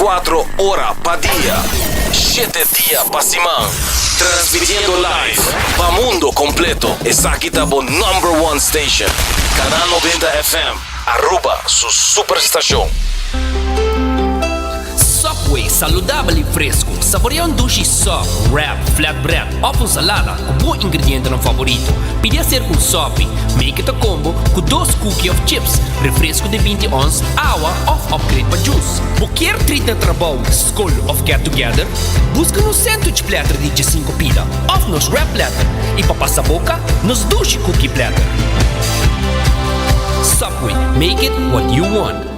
24 ora pa dia, shete dia pa siman. Transmitiendo live pa mundo completo. Esaki ta bo number one station. Canal 90 FM, Aruba su superstacion. Subway, saludabel y fresco. Saborea un dushi sub, wrap, flatbread of un salada cu bo ingredientenan favorito. Pidi hacer cu un sopi. Make it a combo cu dos cookie of chips, refresco di binti ons, awa of upgrade pa juice. Bo kier treat na trabou, scol of get together? Busca nos sandwich platter di djesinco pida of nos wrap platter y pa pasa boca, nos dushi cookie platter. Subway, make it what you want.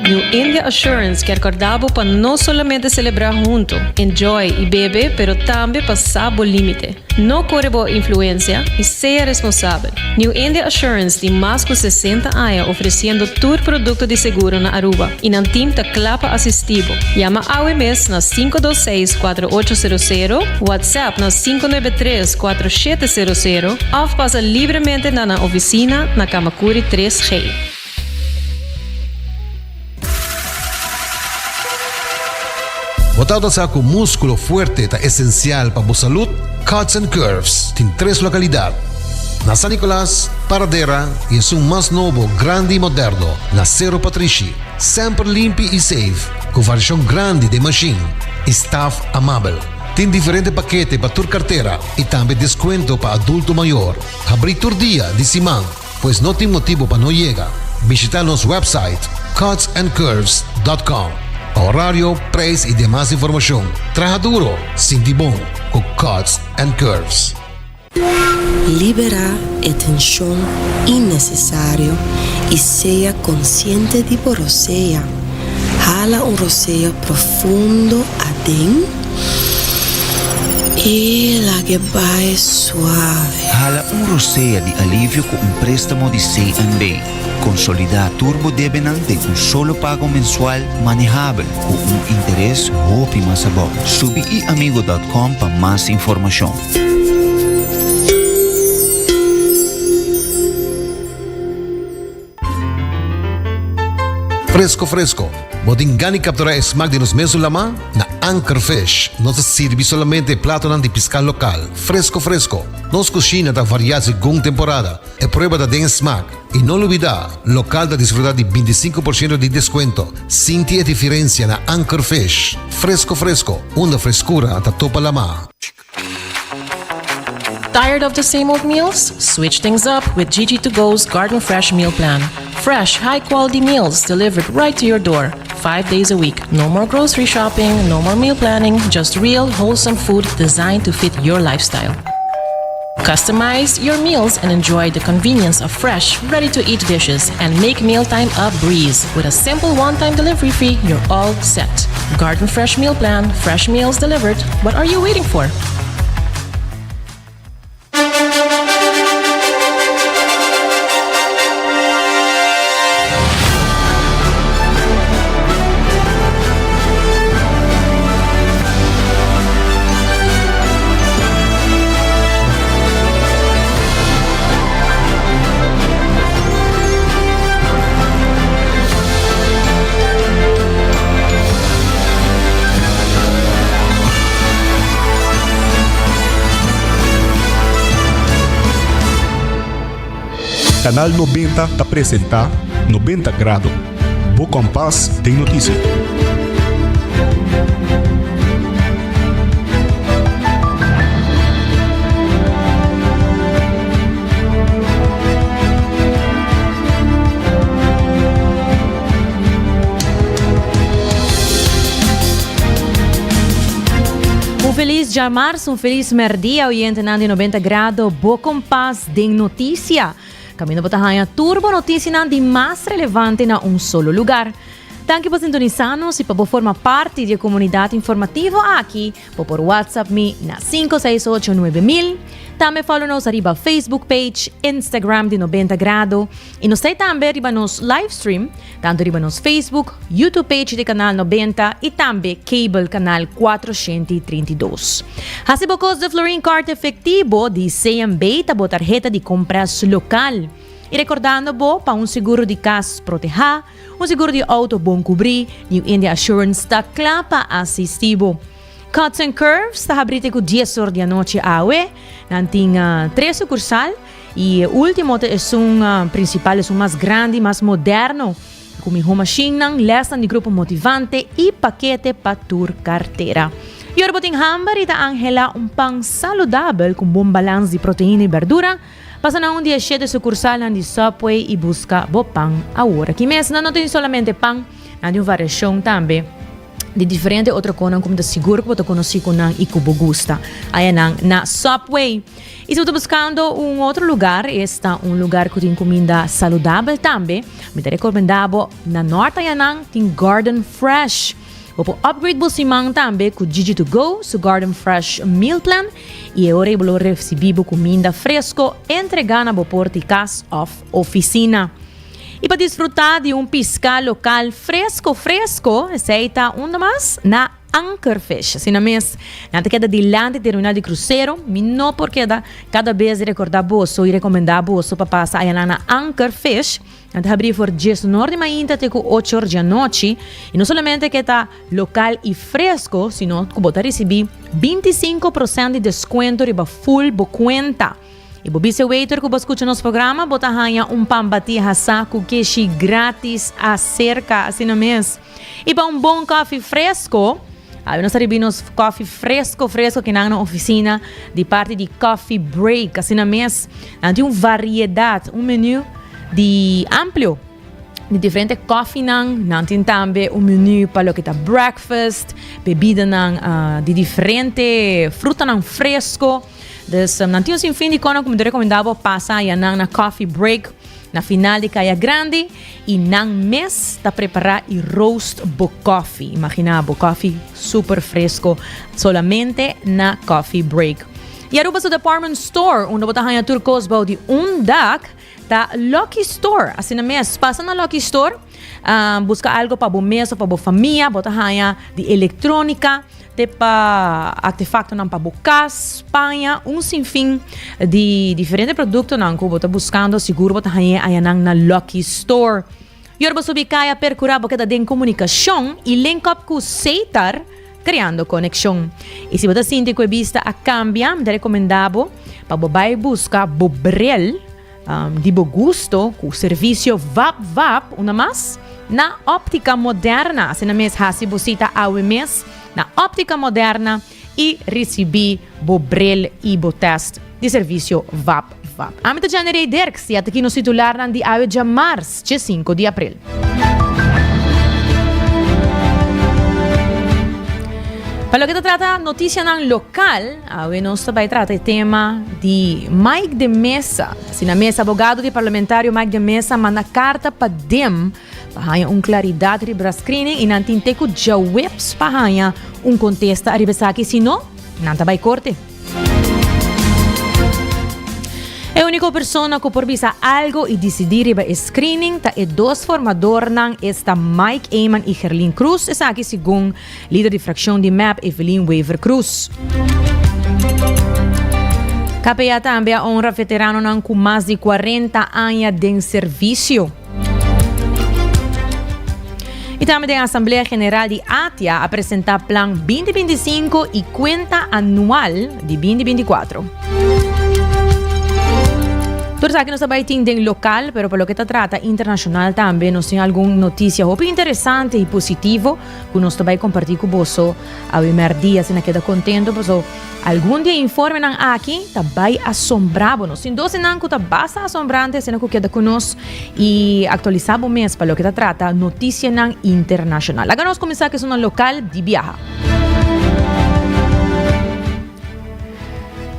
New India Assurance kier corda bo pa no solamente celebra hunto, enjoy y bebe pero tambe pa sa bo limite. No core bo influencia y sea responsabel. New India Assurance tin mas cu 60 aña ofreciendo tur producto di seguro na Aruba y nan team ta cla pa asisti bo. Yama awe mes na 526 4800, WhatsApp na 593 4700 of pasa libremente na nan oficina na Camacuri 3G. Bo tabata sa ku múskulo fuerte ta esensial pa bo salud? Cuts and Curves tin tres lokalidat, na San Nicolas, Paradera i esun mas nobo, grandi i moderno, na Sero Patrishi. Semper limpi i safe, ku variashon grandi den mashin i staf amabel. Tin diferente pakete pa tur kartera i tambe deskuento pa adulto mayor. Habrí tur dia di siman. Pues no tin motibo pa no yega. Bishita nos website cutsandcurves.com pa horario, prijs y demas informacion. Traha duro, sinti bon cu Cuts and Curves. Liberá e tenshon innesesario i sea konsiente di bo rosea. Hala un rosea profundo aden i lag'e bai suave. Hala un rosea di alivio ku un préstamo di CNB. Konsolidá tur bo debenan den un solo pago mensual manehabel ku un interes hopi mas abou. Subi iamigo dòt kòm pa mas informashon. Fresco fresco, bo tin gana di captura e smaak di nos mesun lama? Na Anchor Fish nos ta sirbi solamente e platonan di pisca local, fresco fresco. Nos cushina ta varia segun temporada, e prueba ta den e smaak. Y no lubida, local ta disfruta di binticinco por ciento di descuento. Sinti e diferencia na Anchor Fish. Fresco fresco, unda frescura ta topa lama. Tired of the same old meals? Switch things up with Gigi to Go's Garden Fresh Meal Plan. Fresh, high quality meals delivered right to your door, five days a week. No more grocery shopping, no more meal planning, just real, wholesome food designed to fit your lifestyle. Customize your meals and enjoy the convenience of fresh, ready to eat dishes and make mealtime a breeze. With a simple one time delivery fee, you're all set. Garden Fresh Meal Plan, fresh meals delivered. What are you waiting for? Canal 90 ta presenta 90 Grado, bo kompas den notisia. Un felis djamars, un felis merdia, oyentenan di 90 Grado, bo kompas den noticia. Caminda bo ta haña tur bo noticianan di mas relevante na un solo lugar. Danki pa sintonisa nos y pa bo forma parti di e comunidad informativo aki, bo por WhatsApp mi na 568 9000. Tambe follow nos ariba Facebook page, Instagram di 90 Grado y nos ta tambe riba nos livestream, tanto riba nos Facebook, YouTube page di Canal 90 y tambe cable canal 432. Hasi bo cos de Florin Card efectivo di CMB ta bo tarheta di compras local. Y recordando bo pa un seguro di cas proteha, un seguro di auto bon cubri, New India Assurance ta cla pa asisti bo. Cuts and Curves ta habri te cu dies or di anochi awe. Nan tin tres sucursal y e ultimo ta esun principal, esun mas grandi, mas moderno, cu miho mashinnan, lesnan di grupo motivante y pakete pa tur cartera. Y ora bo tin hamber y ta anhela un pan saludabel cu un bon balans di proteina y berdura, Pasa na un di e shete sukursalnan di Subway i buska bo pan awor. Aki mes nan no tin solamente pan, nan tin un variashon tambe di diferente otro konan ku mi ta sigur ku bo ta konosí ku nan i ku bo gusta. Aya nan na Subway. I si bo ta buskando un otro lugar, esta un lugar ku tin kuminda saludabel tambe, mi ta rekomendá bo na Nort aya nan tin Garden Fresh. Bo por upgrade bo siman tambe ku Gigi To Go su Garden Fresh Meal Plan i e ora ei bo lo recibi bo cuminda fresco entrega na bo porta di cas of oficina. I pa disfruta di un pisca local fresco fresco, esei ta unda mas? Na Anchor Fish. Asina mes, nan ta keda dilanti terminal di crucero. Mi no por keda cada bes di recorda boso i recomenda boso pa pasa ayanan na Anchor Fish. Nan ta habrí for diesnor di mainta te ku ochor di anochi, i no solamente ke ta lokal i fresko, sino ku bo ta risibí 25 prosènt di deskuento riba ful bo kuenta. I bo bisa e waiter ku bo a skucha nos programa, bo ta haña un pan batí hasá ku keshi grátis aserka. Asina mes. I pa un bon kòfi fresko, awe nos ta ribí nos kòfi fresko fresko kinan na ofisina di parti di Coffee Break. Asina mes, nan tin un variedat, un menu di amplio di diferente kòfinan. Nan tin tambe un menu pa loke ta breakfast, bebidanan di diferente frutanan fresko. Dus nan tin un sinfin di konan ku mi ta rekomendá bo pasa ayanan na Coffee Break na final di Kaya Grandi. I nan mes ta prepara i roast bo koffie. Imagina bo koffie super fresco solamente na Coffee Break. I Aruba su department store unda bo ta haña tur kos bou di un dak ta Lucky Store. Asina mes, pasa na Lucky Store, buska algo pa bo mes of pa bo famia. Bo ta haña di electronica te pa artefactonan pa bo cas, paña, un sinfin di diferente productonan cu bo ta buscando, sigur bo ta hañ'e ayanan na Lucky Store. Y ora bo subi caya percura bo keda den comunicacion y link up cu Setar creando conexion. Y si bo ta sinti cu e bista a cambia, mi ta recomenda bo pa bo bay busca bo bril Di bo gusto ku servisio vap vap una mas na Optica Moderna. Asina mes hasi bo sita awe mes na Optica Moderna i risibí bo bril i bo tèst di servisio vap vap. Ami ta Jenny Rey Dirks i ataki nos titularnan di awe djamars dje sinku di april. Pa loke ta trata noticianan local, awe nos ta bay trata e tema di Mike de Meza. Asina mes, abogado di parlamentario Mike de Meza manda carta pa dem pa haya un claridad riba screening y nan tin te cu djaweps pa haya un contesta ariba esaki, si no, nan ta bay corte. E úniko persona ku por bisa algo i disidí riba e screening ta e dos formadornan, esta Mike Eman i Gerlien Croes, esaki segun lider di frakshon di mep Evelyn Wever-Croes. KPA tambe a honra veteranonan ku mas di 40 aña den servisio. I tambe den Asamblea General di ATIA a presenta plan 2025 i kuenta anual di 2024. Tur esaki nos ta bai tin den lokal, pero pa loke ta trata internashonal tambe nos tin algun notisia hopi interesante i positivo ku nos ta bai kompartí ku boso awe mèrdia. Asina keda kontento paso Algun di e informenan aki ta bai asombrá bo. Nos tin dos enan ku ta basta asombrante, asina ku keda ku nos i aktualisá bo mes pa loke ta trata notisianan internashonal. Laga nos kuminsá ku esunnan lokal di biaha.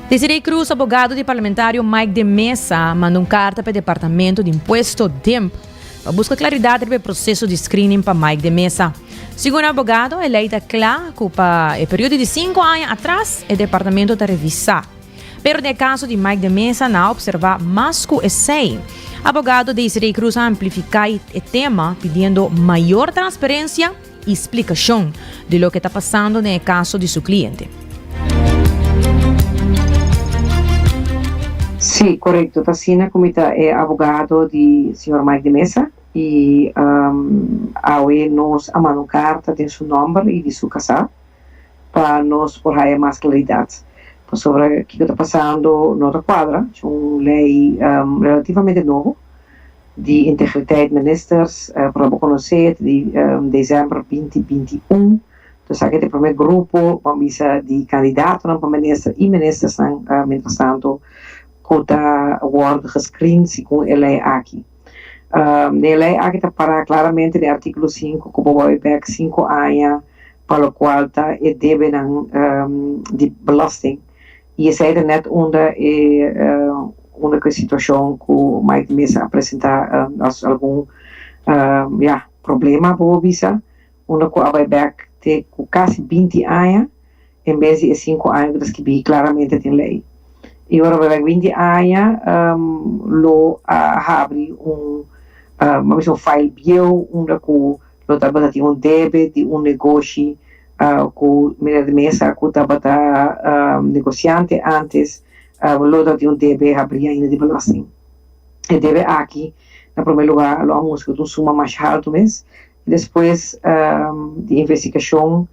Desiree Croes, abogado di parlamentario Mike de Meza, manda un karta pa e Departamento di Impuesto, DIMP, pa buska klaridat riba e proseso di screening pa Mike de Meza. Segun e abogado, e lei ta kla ku pa e periodo di sinku aña atras e departamento ta revisá. Pero den e kaso di Mike de Meza nan a opservá mas ku esei. Abogado Desiree Croes a amplifiká e tema pidiendo mayor transparensia i splikashon di loke ta pasando den e kaso di su kliente. Sí, korekto. Ta asina ku mi ta e abogado di señor Mike de Meza i awe nos a manda un karta den su nòmber i di su kasá pa nos por haya mas klaridat pasobra kiko ta pasando no ta kuadra. Es un lei relativamente nobo di integriteit ministers por lo bo konosé ta di desèmber binti 21. Entonces aki ta e promé grupo ban bisa di kandidatonan pa minister i ministersnan mientrastanto ku ta wòrdu gescreen segun e lei aki. Den e lei aki ta pará klaramente den artíkulo sinku ku bo bai bèk sinku aña pa lokual ta e debenan di belasting i esei ta nèt unda e unda ku e situashon ku Mike de Meza a presentá as algun ya problema bo por bisa. Unda ku a bai bek te ku kasi 20 aña en bes di e sinku aña ku ta skibí klaramente den lei. I ora bai bek 20 aña lo a habri un bo bisa un file bieu unda ku lo tabata tin un debe di un negoshi ku meneer de Meza ku tabata negosiante antes lo tabatin un debe habrí ainda di belasting. E debe aki na prome lugar lo a mustra ku ta un suma masha haltu mes. Despues di investigashon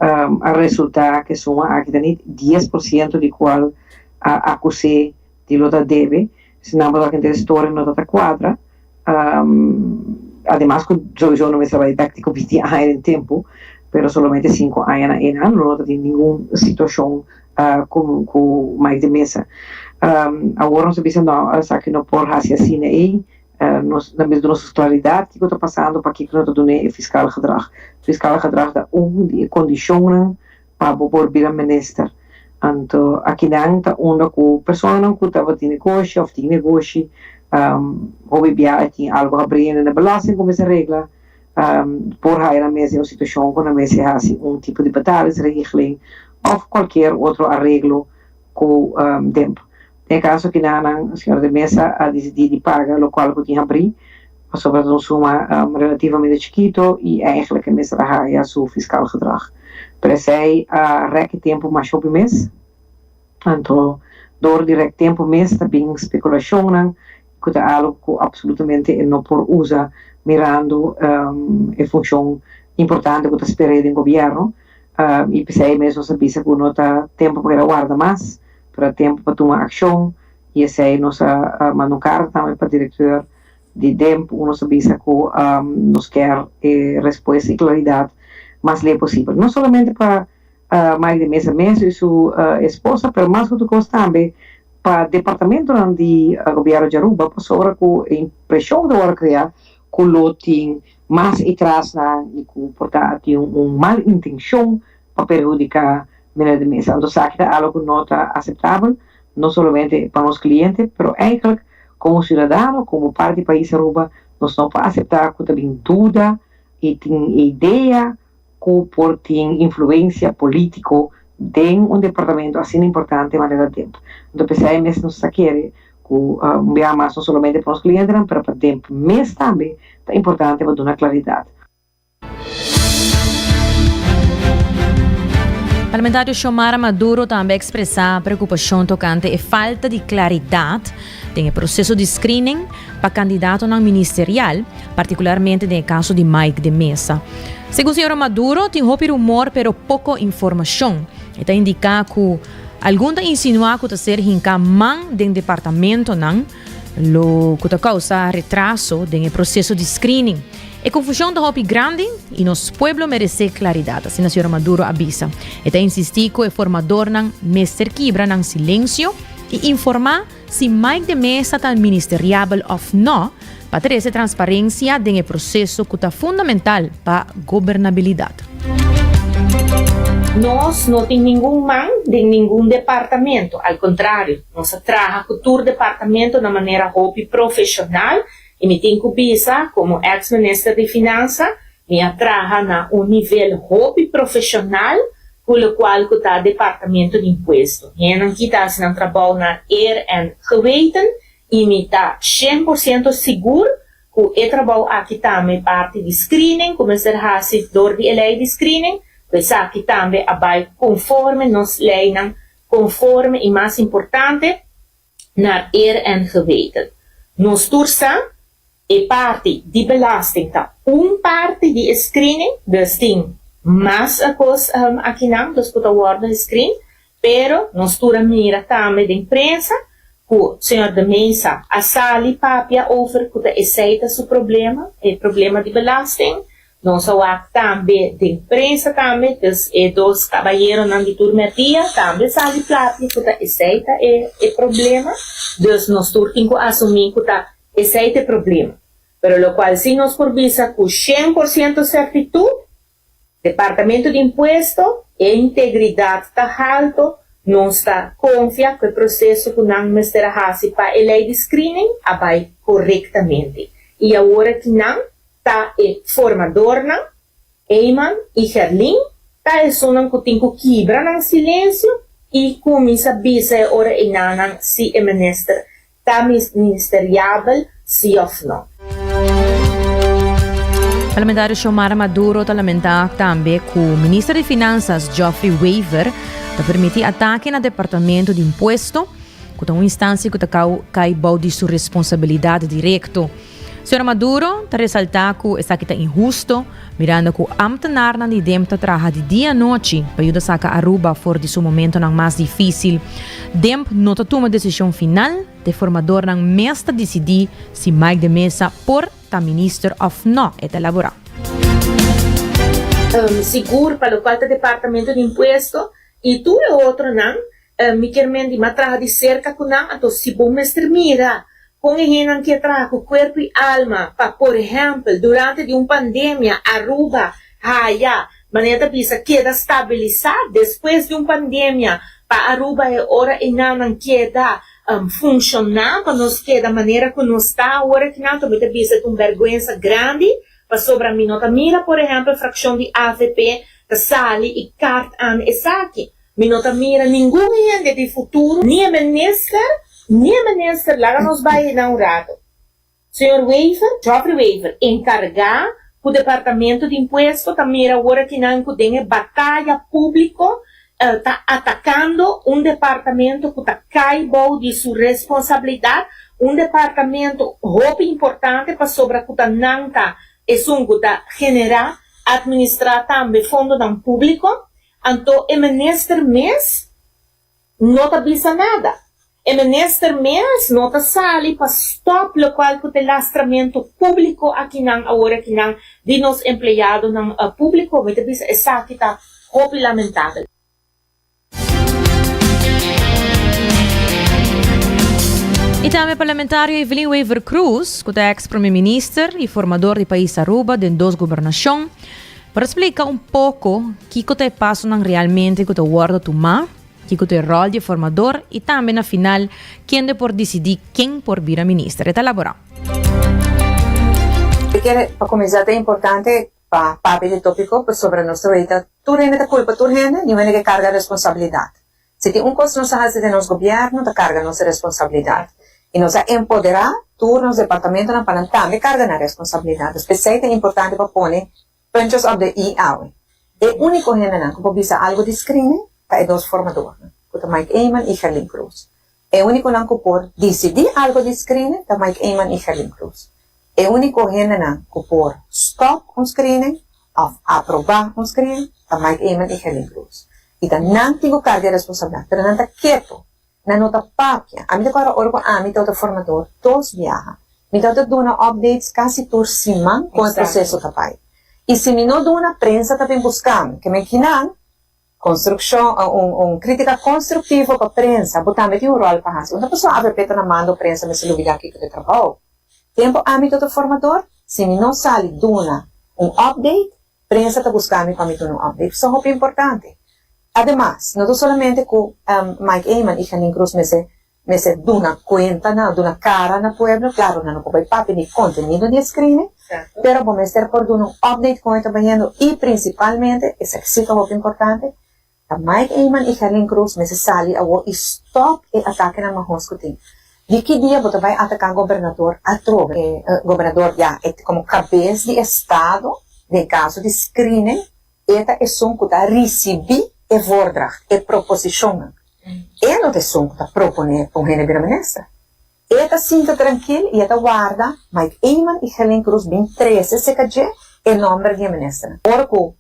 a resultá ku e suma aki ta nit 10% di kual a akus'é di lo ta debe. Si nan por wak e storia no ta ta kuadra. Ademas ku souiso no mester bai bèk di ku 20 aña den tempu, pero solamente sinku aña na einan lo no ta tin ningun situashon ku Mike de Meza. Awor nos ta bisa no, esaki no por hasi asina ei. Nos ta mester duna nos klaridat kiko ta pasando, pakiko no ta dun'é e fiskal gedrag. Fiskal gedrag ta un di e kondishonnan pa bo por bira minister. Anto akinan ta unda ku personanan ku tabatin negoshi òf tin negoshi hopi bia a tin algu habriendo na belasting ku mester regla, por haya nan mes den un situashon ku nan mester hasi un tipo di betalingsregeling òf kualkier otro areglo ku DEMP. Den e kaso kinanan, señor de Meza a disidí di paga lokual ku tin habrí, pasobra ta un suma relativamente chikito i eigenlijk e mester a haya su fiskaal gedrag. Pero esei a rèk e tempu masha hopi mes, anto dor di rèk tempu mes ta bin spekulashonnan ku ta algu ku absolutamente e no por usa mirando e funshon importante ku ta sper'é den gobièrnu. I p'esei mes nos a bisa ku no ta tempu pa keda warda mas, pero ta tempu pa tuma akshon i esei nos a manda un karta tambe pa direkteur di DEMP unda nos a bisa ku nos kier e respuesta i klaridat mas lei posibel. No solamente pa Mike de Meza mes i su esposa, pero mas ku tur kos tambe pa departamentonan di gobièrnu di Aruba pasobra ku e impreshon ku ta wòrdu kreá ku lo tin mas e trasnan i ku por ta tin un mal intencion pa perhudica meneer de Meza. Anto esaki ta algo cu no ta aceptabel, no solamente pa nos cliente, pero eigenlijk como ciudadano, como parti di pais Aruba, nos no por acepta cu ta bin duda y tin idea cu por tin influencia politico den un departamento asina importante manera DEMP. Anto p'esei mes nos ta kere cu un biaha mas no solamente pa nos clientenan pero pa DEMP mes tambe ta importante pa duna claridad. Parlamentario Xiomara Maduro tambe a expresa preocupacion tocante e falta di claridad den e proceso di screening pa kandidatonan ministerial, partikularmente den e kaso di Mike de Meza. Segun señora Maduro, tin hopi rumor pero poko informashon. E ta indiká ku algun ta insinuá ku ta ser hinká man den departamentonan, lo ku ta kousa retraso den e proseso di screening. E konfushon ta hopi grandi i nos pueblo meresé klaridat, asina señora Maduro a bisa. E ta insistí ku e formadornan mester kibra nan silensio i informá Si Mike de Meza ta ministeriabel of no, pa trece transparencia den e proceso cu ta fundamental pa gobernabilidad. Nos no tin ningun man den ningun departamento, al contrario, nos a traha cu tur departamento na manera hopi profesional y mi tin cu bisa como ex minister di Finansa, Mi a traha na un nivel hopi profesional cu locual cu ta Departamento di Impuesto. Hennan ki ta haci nan trabou na eer en geweten y mi ta shen por ciento sigur cu e trabou aki tambe parti di screening cu mester haci dor di e ley di screening, cu esaki tambe a bay conforme nos leynan, conforme y mas importante. Naar eer en geweten. Nos tur sa, e parti di belasting ta un parti di e screening, dus tin mas kos akinan dus ku ta wòrdu gescreen, pero nos tur a mira tambe den prensa ku señor De Meza a sali papia over ku ta esei ta su problema, e problema di belasting. Nos a wak tambe den prensa tambe, dus e dos kabayeronan di tur merdia tambe sali plapia ku ta esei ta e e problema. Dus nos tur tin ku asumí ku ta esei ta e problema. Pero lokual si nos por bisa ku 100% sertitut, Departamento di Impuesto, e integridat ta halto, nos ta konfia ku e proseso ku nan mester a hasi pa e lei di screening a bai korektamente. I awor aki nan ta e formadornan, Eman i Gerlin, ta esunnan ku tin ku kibra nan silensio i kuminsá bisa e ora einanan si e minister ta ministeriabel si òf no. Parlamentario Xiomara Maduro ta lamentá tambe ku Minister di Finansas Geoffrey Wever ta permití atake na Departamento di Impuesto, ku ta un instansia ku ta kai bou di su responsabilidat direkto. Señora Maduro ta resaltá ku esaki ta inhusto, mirando ku ámtenarnan di DEMP ta traha di dia anochi pa yuda saka Aruba for di su momentonan mas difísil. DEMP no ta tuma desishon final, te formadornan mes ta disidí si Mike de Meza por ta minister òf nò, e ta elaborá. Sigur pa lokual ta Departamento di Impuesto i tur e otronan Mi kier men di m'a traha di serka ku nan, anto si bo mester mira kon e hendenan ke traha ku kuerpo i alma pa, por ehèmpel, durante di un pandemia Aruba haya, manera ta bisa, keda stabilisá despues di un pandemia pa Aruba e ora enanan keda funshoná pa nos keda manera ku nos ta awor akinan, anto mi ta bisa ta un bèrgwensa grandi pasobra mi no ta mira, por ehèmpel, frakshon di avp ta sali i kart aan esaki. Mi no ta mira ningun hende di futuro, ni e minister, ni e minister, laga nos bai einan un rato. Señor Wever, Geoffrey Wever, encarga cu Departamento di Impuesto ta mira awor akinan cu den e bataya publico ta atacando un departamento cu ta cay bou di su responsabilidad, un departamento hopi importante pasobra cu ta nan ta esun cu ta genera, administra tambe fondonan publico. Anto e minister mes no ta bisa nada. E minister mes no ta sali pa stop locual cu ta e lastramento publico akinan awor akinan di nos empleadonan publico. Mi ta bisa esaki ta hopi lamentabel. Y tambe parlamentario Evelyn Wever-Croes, cu ta ex prome minister y formador di pais Aruba den dos gobernacion, por splica un poco kico ta e pasonan realmente cu ta wordo tuma, kico ta e rol di e formador y tambe na final kende por dicidi ken por bira minister. E ta labora. Mi kere pa cuminsa ta importante pa papia di topico pasobra nos ta weta tur hende ta culpa tur hende, niun hende ke carga responsabilidad. Si tin un cos nos a haci den nos gobierno ta carga nos responsabilidad y nos a empodera tur nos departamentonan pa nan tambe carga nan responsabilidad. Dus p'esey ta importante pa pone puntjes op de i awe. E unico hendenan cu por bisa algo di screening ta e dos formadornan, cu ta Mike Eman y Gerlin Croes. E uniconan cu por dicidi algo di screening ta Mike Eman y Gerlin Croes. E unico hendenan cu por stop un screening of aproba un screening ta Mike Eman y Gerlin Croes. Y ta nan tin cu carga e responsabilidad, pero nan ta keto, nan no ta papia. Ami ta corda ora cu ami tabata formador dos biaha, mi tabata duna updates casi tur siman con e proceso ta bay. Y si mi no duna, prensa ta bin busca mi. Ke men kinan? Construccion, un un critica constructivo pa prensa, bo tambe tin un rol pa haci. Unda pasobra avp ta na mando prensa mester lubida kico ta e trabao. Tempo ami ta otro formador, si mi no sali duna un update, prensa ta busca mi pa mi duna un update. Pasobra hopi importante. Ademas, no ta solamente cu Mike Eman y Janine Cruz mester Mester duna cuenta na, duna cara na pueblo, claro nan no por bay papia di contenido di e screening, pero bo mester por duna un update con e ta bayendo y principalmente, esaki si ta hopi importante, ta Mike Eman y Gerlin Croes mester sali awo y stop e atakenan mahos cu tin. Di ki dia bo ta bay ataca gobernador atrobe? E gobernador ya e como cabes di estado den caso di screening e ta esun cu ta ricibi e voordracht, e proposicionnan. E no ta esun ku ta proponé pa un hende bira minister. E ta sinta trankil i e ta warda Mike Eman i Gerlin Cruz bin trese serka dje e nòmber di e ministernan. Ora ku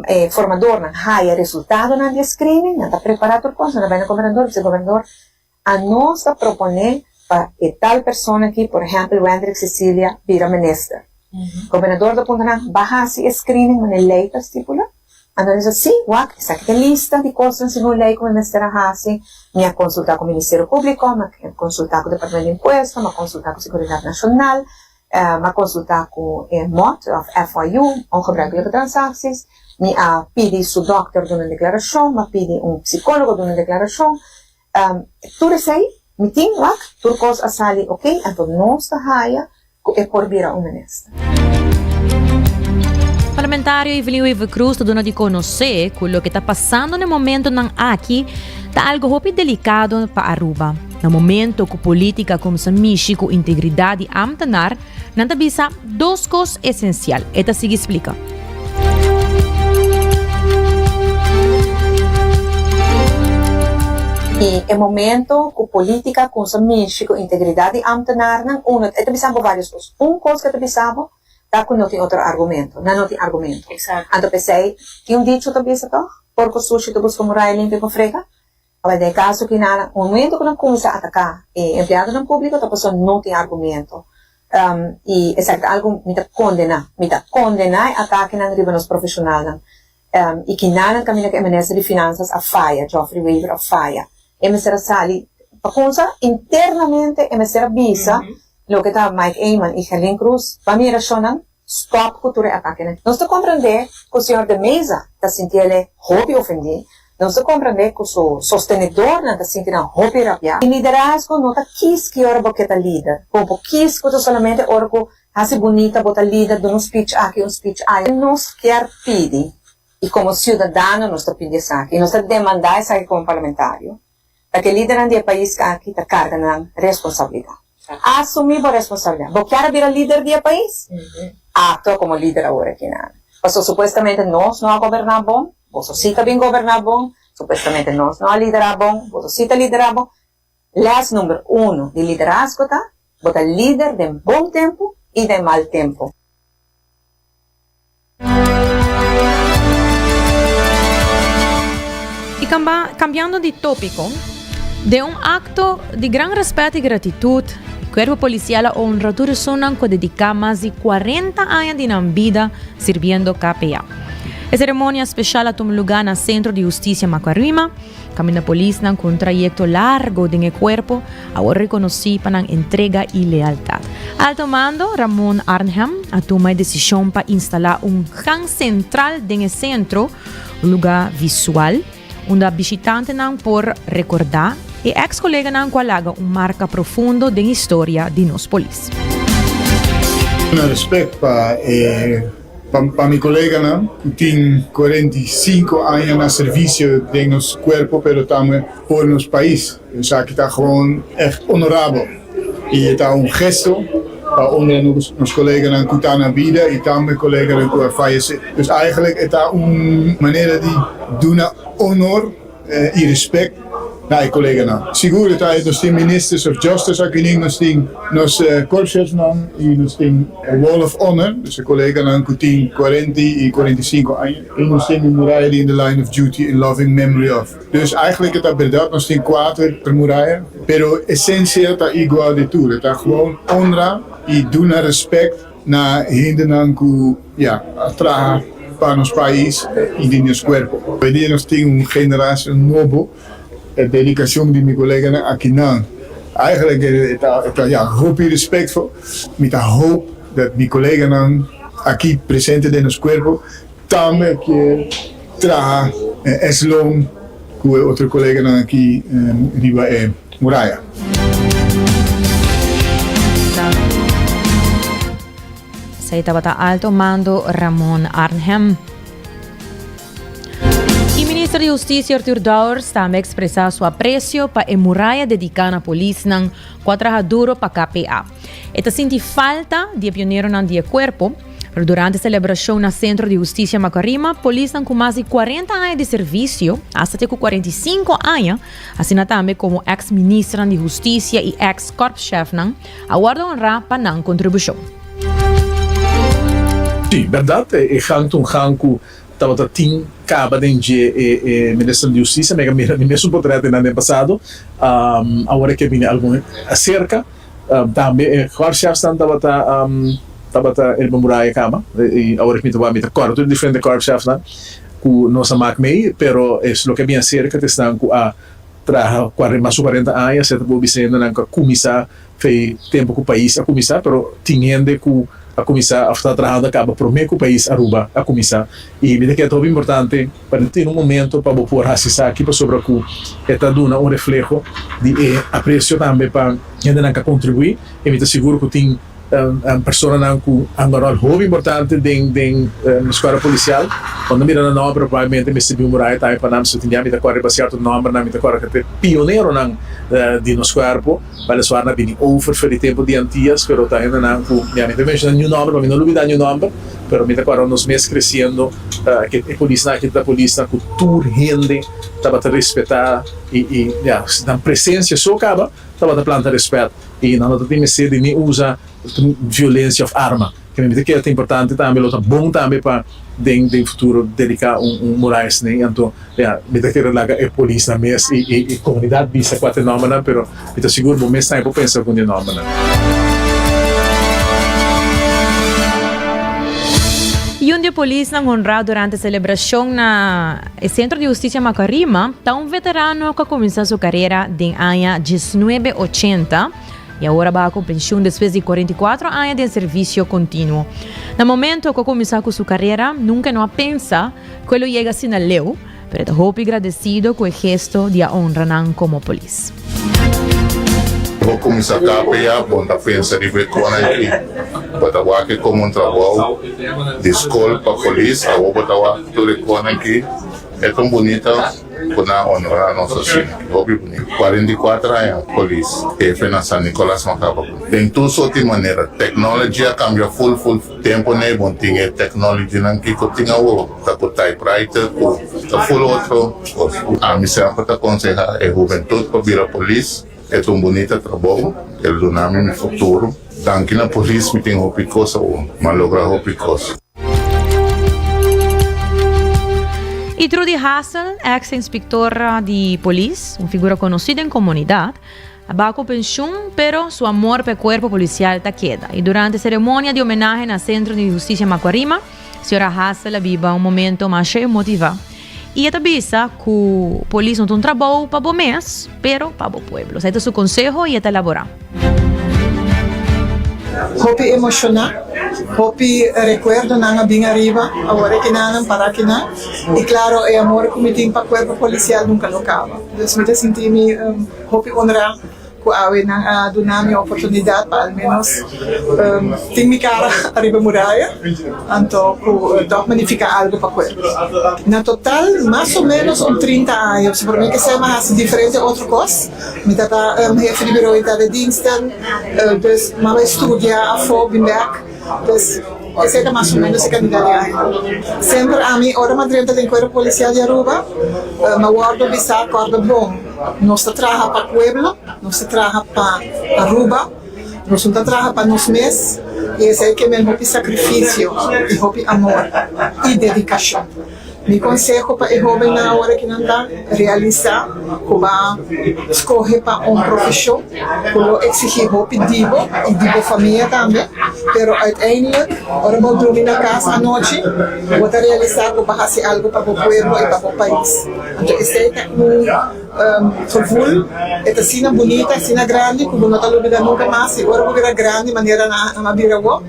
e formadornan haya resultadonan di e screening, nan ta prepará tur kos, nan ta bai na gobernador i bisa, Gobernador, anos ta proponé pa e tal persona aki, por ehèmpel Wendrick Cecilia, bira minister. Gobernador ta puntra nan, Ba hasi e screening manera lei ta stipula? Anto nan bisa, Sí, wak, esaki ta e lista di kosnan segun lei ku mi mester a hasi. Mi a konsultá ku Ministerio Públiko, mi a konsultá ku Departamento di Impuesto, mi a konsultá ku Seguridat Nashonal, Mi a konsultá ku e mot òf FIU, ongebruikelijke transacties. Mi a pidi su dòkter duna un deklarashon, mi a pidi un psikólogo duna un deklarashon. Tur esei mi tin, wak, tur kos a sali oké, anto nos ta haya ku e por bira un minister. Parlamentario Evelyn Wever-Croes ta duna di konosé ku loke ta pasando na e momentonan aki ta algo hopi delikado pa Aruba. Na momento ku polítika kumsa mishi ku integridat di ámtenar, nan ta bisa dos kos esensial. E ta sigui splika. I e momento ku polítika kumsa mishi ku integridat di ámtenarnan, uno, e ta bisa bo vários kos. Un kos ku e ta bisa bo ta ku no tin otro argumento. Nan no tin argumento. Anto p'esei tin un dicho ta bisa tòg, Porko sushi ta buska muraya limpio pa frega. Awor den e kaso ki nan momento ku nan kuminsá ataká e empleadonan públiko ta pasobra no tin argumento. I esaki ta algu mi ta kondená. Mi ta kondená e atakenan riba nos profeshonalnan. I kinanan kaminda ku e minister di Finansas a faya, Geoffrey Wever a faya. E mester a sali pa kunsa internamente e mester a bisa loke ta Mike Eman i Gerlin Cruz pa mira shonnan Stop cu tur e atakenan. Nos ta comprende cu señor De Meza ta sintiele hopi ofendi. Nos ta comprende cu su sostenedornan ta sinti nan hopi rabia. E liderazgo no ta kies ki ora bo ke ta lider. Bo por kies cu ta solamente ora cu haci bunita bo ta lider, duna un speech aki, un speech aya. Nos kier pidi y como ciudadano nos ta pidi esaki y nos ta demanda esaki como parlamentario. Ta ke lidernan di e pais aki ta karga nan responsabilidat. Asumí bo responsabilidat. Bo kier a bira lider di e pais? Aktua komo lider awor aki nan. Pasobra supuestamente nos no a goberná bon, boso sí ta bin goberná bon, supuestamente nos no a liderá bon, boso sí ta liderá bon. Lès number uno di liderazgo ta, bo ta lider den bon tempu i den mal tempu. Y cambiando di topico, den un acto di gran respet y gratitud, e Cuerpo Policial a honra tur esunnan cu a dedica mas di cuarenta aña di nan bida sirbiendo KPA. E ceremonia special a tuma luga na Centro di Husticia Macuarima, Caminda polisnan cu un trayecto largo den e cuerpo a worde reconoci pa nan entrega y lealtad. Alto mando Ramon Arnhem a tuma e decision pa instala un gang central den e centro, un luga visual unda bishitantenan por recorda e ex coleganan cu a laga un marca profundo den historia di nos polis. Duna respect pa e. Pa mi coleganan cu tin 45 aña na servicio den nos cuerpo pero tambe por nos pais. Esaki ta gewoon echt honorabel y e ta un gesto pa honra nos coleganan cu ta na bida y tambe coleganan cu a fayece. Dus eigenlijk e ta un manera di duna honor y respect na e coleganan. Sigur ta nos tin Ministers of Justice aki, nos tin nos korpschefnan y nos tin e Wall of Honor, dus e coleganan cu tin cuarenta y cuarenta y cinco aña y nos tin e muraya di In the Line of Duty in Loving Memory of. Dus eigenlijk e ta berdad nos tin cuater muraya, pero esencia ta igual di tur, e ta gewoon honra y duna respect na hendenan cu ya a traha pa nos pais y den nos cuerpo. Hoy dia nos tin un generacion nobo, e dedicacion di mi coleganan akinan eigenlijk e ta ya hopi respectful. Mi ta hoop dat mi coleganan aki presente den nos cuerpo tambe kier traha es long cu e otro coleganan aki riba e muraya. Esei tabata Alto Mando Ramon Arnhem. E minister di Husticia Arthur Dowers tambe a expresa su aprecio pa e muraya dedica na polisnan cu a traha duro pa KPA. E ta sinti falta di e pioneronan di e cuerpo. Pero durante celebracion na Centro di Husticia Macarima, polisnan cu mas di 40 aña di servicio, hasta te cu 45 aña, asina tambe como ex ministernan di Husticia y ex korpschefnan, a wordo honra pa nan contribucion. Sí, bèrdat, e gang ta un gang ku tabata tin kaba den dje e ministernan di hustisia. Mi a mira mi mesun potret einan den pasado. Awor e ke bini algun aserka. Tambe e korpschefsnan tabata tabata riba muraya kaba. I awor mi ta wak mi ta kòrda tur e diferente korpschefsnan ku nos a mak mei, pero es loke a bini aserka ta esnan ku a traha mas ku kuarenta aña, esei ta por bisa hendenan ku a kuminsá Fei tempu ku pais a kuminsá, pero tin hende ku a kuminsá òf ta trahando a kaba promé ku pais Aruba a kuminsá. I mi ta kere ta hopi importante pa tin un momento pa bo por hasi esaki pasobra ku e ta duna un refleho di e apresio tambe pa hendenan ku a kontribuí. I mi ta sigur ku tin personanan ku a hunga ròl hopi importante den den skuadra polisial. Bo no mira nan nòmber pero probablemente mester bin un muraya tambe pa nan. Pasobra tin bia mi ta kòrda riba sierto nòmbernan, mi ta kòrda ku ta e pioneronan di nos kuerpo. Weliswaar na bini over for di tempu di Antias, pero ta hendenan ku, ya, mi ta menshoná niun nòmber pa mi no lubidá niun nòmber, pero mi ta kòrda nos mes kresiendo ke e polisnan aki ta polisnan ku tur hende tabata respetá i i ya, nan presensia so kaba tabata planta rèspèt i nan no ta tin mester di ni usa violensia òf arma. Ke mi ta kere ta importante tambe, lo ta bon tambe pa den den futuro dedica un un muraya asina anto ya mi ta kere laga e polisnan mes y y y comunidad bisa cua ta e nombernan pero mi ta sigur bo mes tambe por pensa algun di e nombernan. Y un di e polisnan honra durante celebracion na e Centro di Husticia Macarima ta un veterano cu a cuminsa su carera den aña diesnuebe ochenta. I awor a baha ku penshun despues di 44 aña den servisio kontinuo. Na momento ku a kuminsá ku su karera, nunka e no a pensa ku e lo yega asina leu, pero e ta hopi gradesido ku e gesto di a honra nan komo polis. Bo kuminsá kapia, bo no ta pensa riba e konan aki. Bo ta wak e komo un trabou di skol pa polis, awor bo ta wak tur e konan aki. E ta un bunita. Ku nan honora nos asina. Hopi bunita. 44 aña polis hefe na San Nicolas no kaba ku. Den tur sorti manera. Technology a kambia ful ful. Tempo nei bon tin e technology nan kiko tin awo ta ku typewriter ku ta ful otro kos. Ami semper ta konseha e hubentud pa bira polis. E ta un bunita trabou. El duna mi mi futuro. Danki na polis mi tin hopi kos awo. Mi a logra hopi kos. Y Trudy Hassel, ex inspector di polis, un figura conoci den comunidad, a baha cu pensioen, pero su amor pa e cuerpo policial ta keda. Y durante ceremonia di homenahe na Centro di Husticia Macuarima, Sra. Hassel a biba un momento masha emotiva. Y e ta bisa cu polis no ta un trabou pa bo mes, pero pa bo pueblo. Esai ta su conseho y e ta elabora. Hopi emoshoná, hopi rekuerdonan a bin ariba awor e kinanan para kinan i klaro e amor ku mi tin pa kuerpo polisial nunka lo kaba. Dus mi ta sinti mi hopi honrá ku awe nan a duna mi oportunidat pa al ménos tin mi kara ariba muraya anto ku tòg magnifiká algu pa kuerpo. Na total mas o ménos un trinta aña, pasobra mi ke sema hasi diferente otro kos. Mi tata hefe di bureau interne diensten, dus mama e studia afo bin bek, dus esei ta mas o menos e kantidat di aña. Semper ami ora m'a drenta den Cuerpo Policial di Aruba, m'a wordo bisa corda bon, nos ta traha pa pueblo, nos ta traha pa Aruba, nos no ta traha pa nos mes, y esei ke men hopi sacrificio y hopi amor y dedicacion. Mi konseho pa e hóbennan awor aki nan ta realisá ku ba skohe pa un profeshon ku lo eksigí hopi di bo i di bo famia tambe, pero uiteindelijk ora bo drumi na kas anochi bo ta realisá ku bo a hasi algu pa bo pueblo i pa bo pais. Anto esei ta un gevoel, e ta asina bunita, asina grandi ku bo no ta lubida nunka mas i ora bo bira grandi manera nan a bira awor,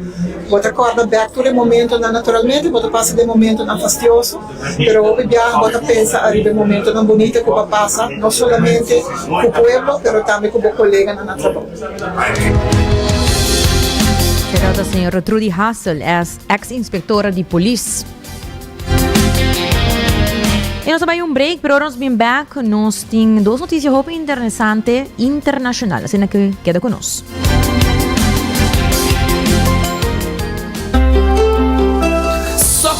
Bo ta kòrda bèk tur e momentonan. Naturalmente bo ta pasa den momentonan fastioso, pero hopi biaha bo ta pensa ariba e momentonan bunita ku bo a pasa, no solamente ku pueblo, pero tambe ku bo koleganan na trabou. Shout out señora Trudy Hassel, ex inspectora di polis. Y nos a bay un break, pero ora nos bin back, nos tin dos noticia hopi interesante internacional. Asina que keda con nos.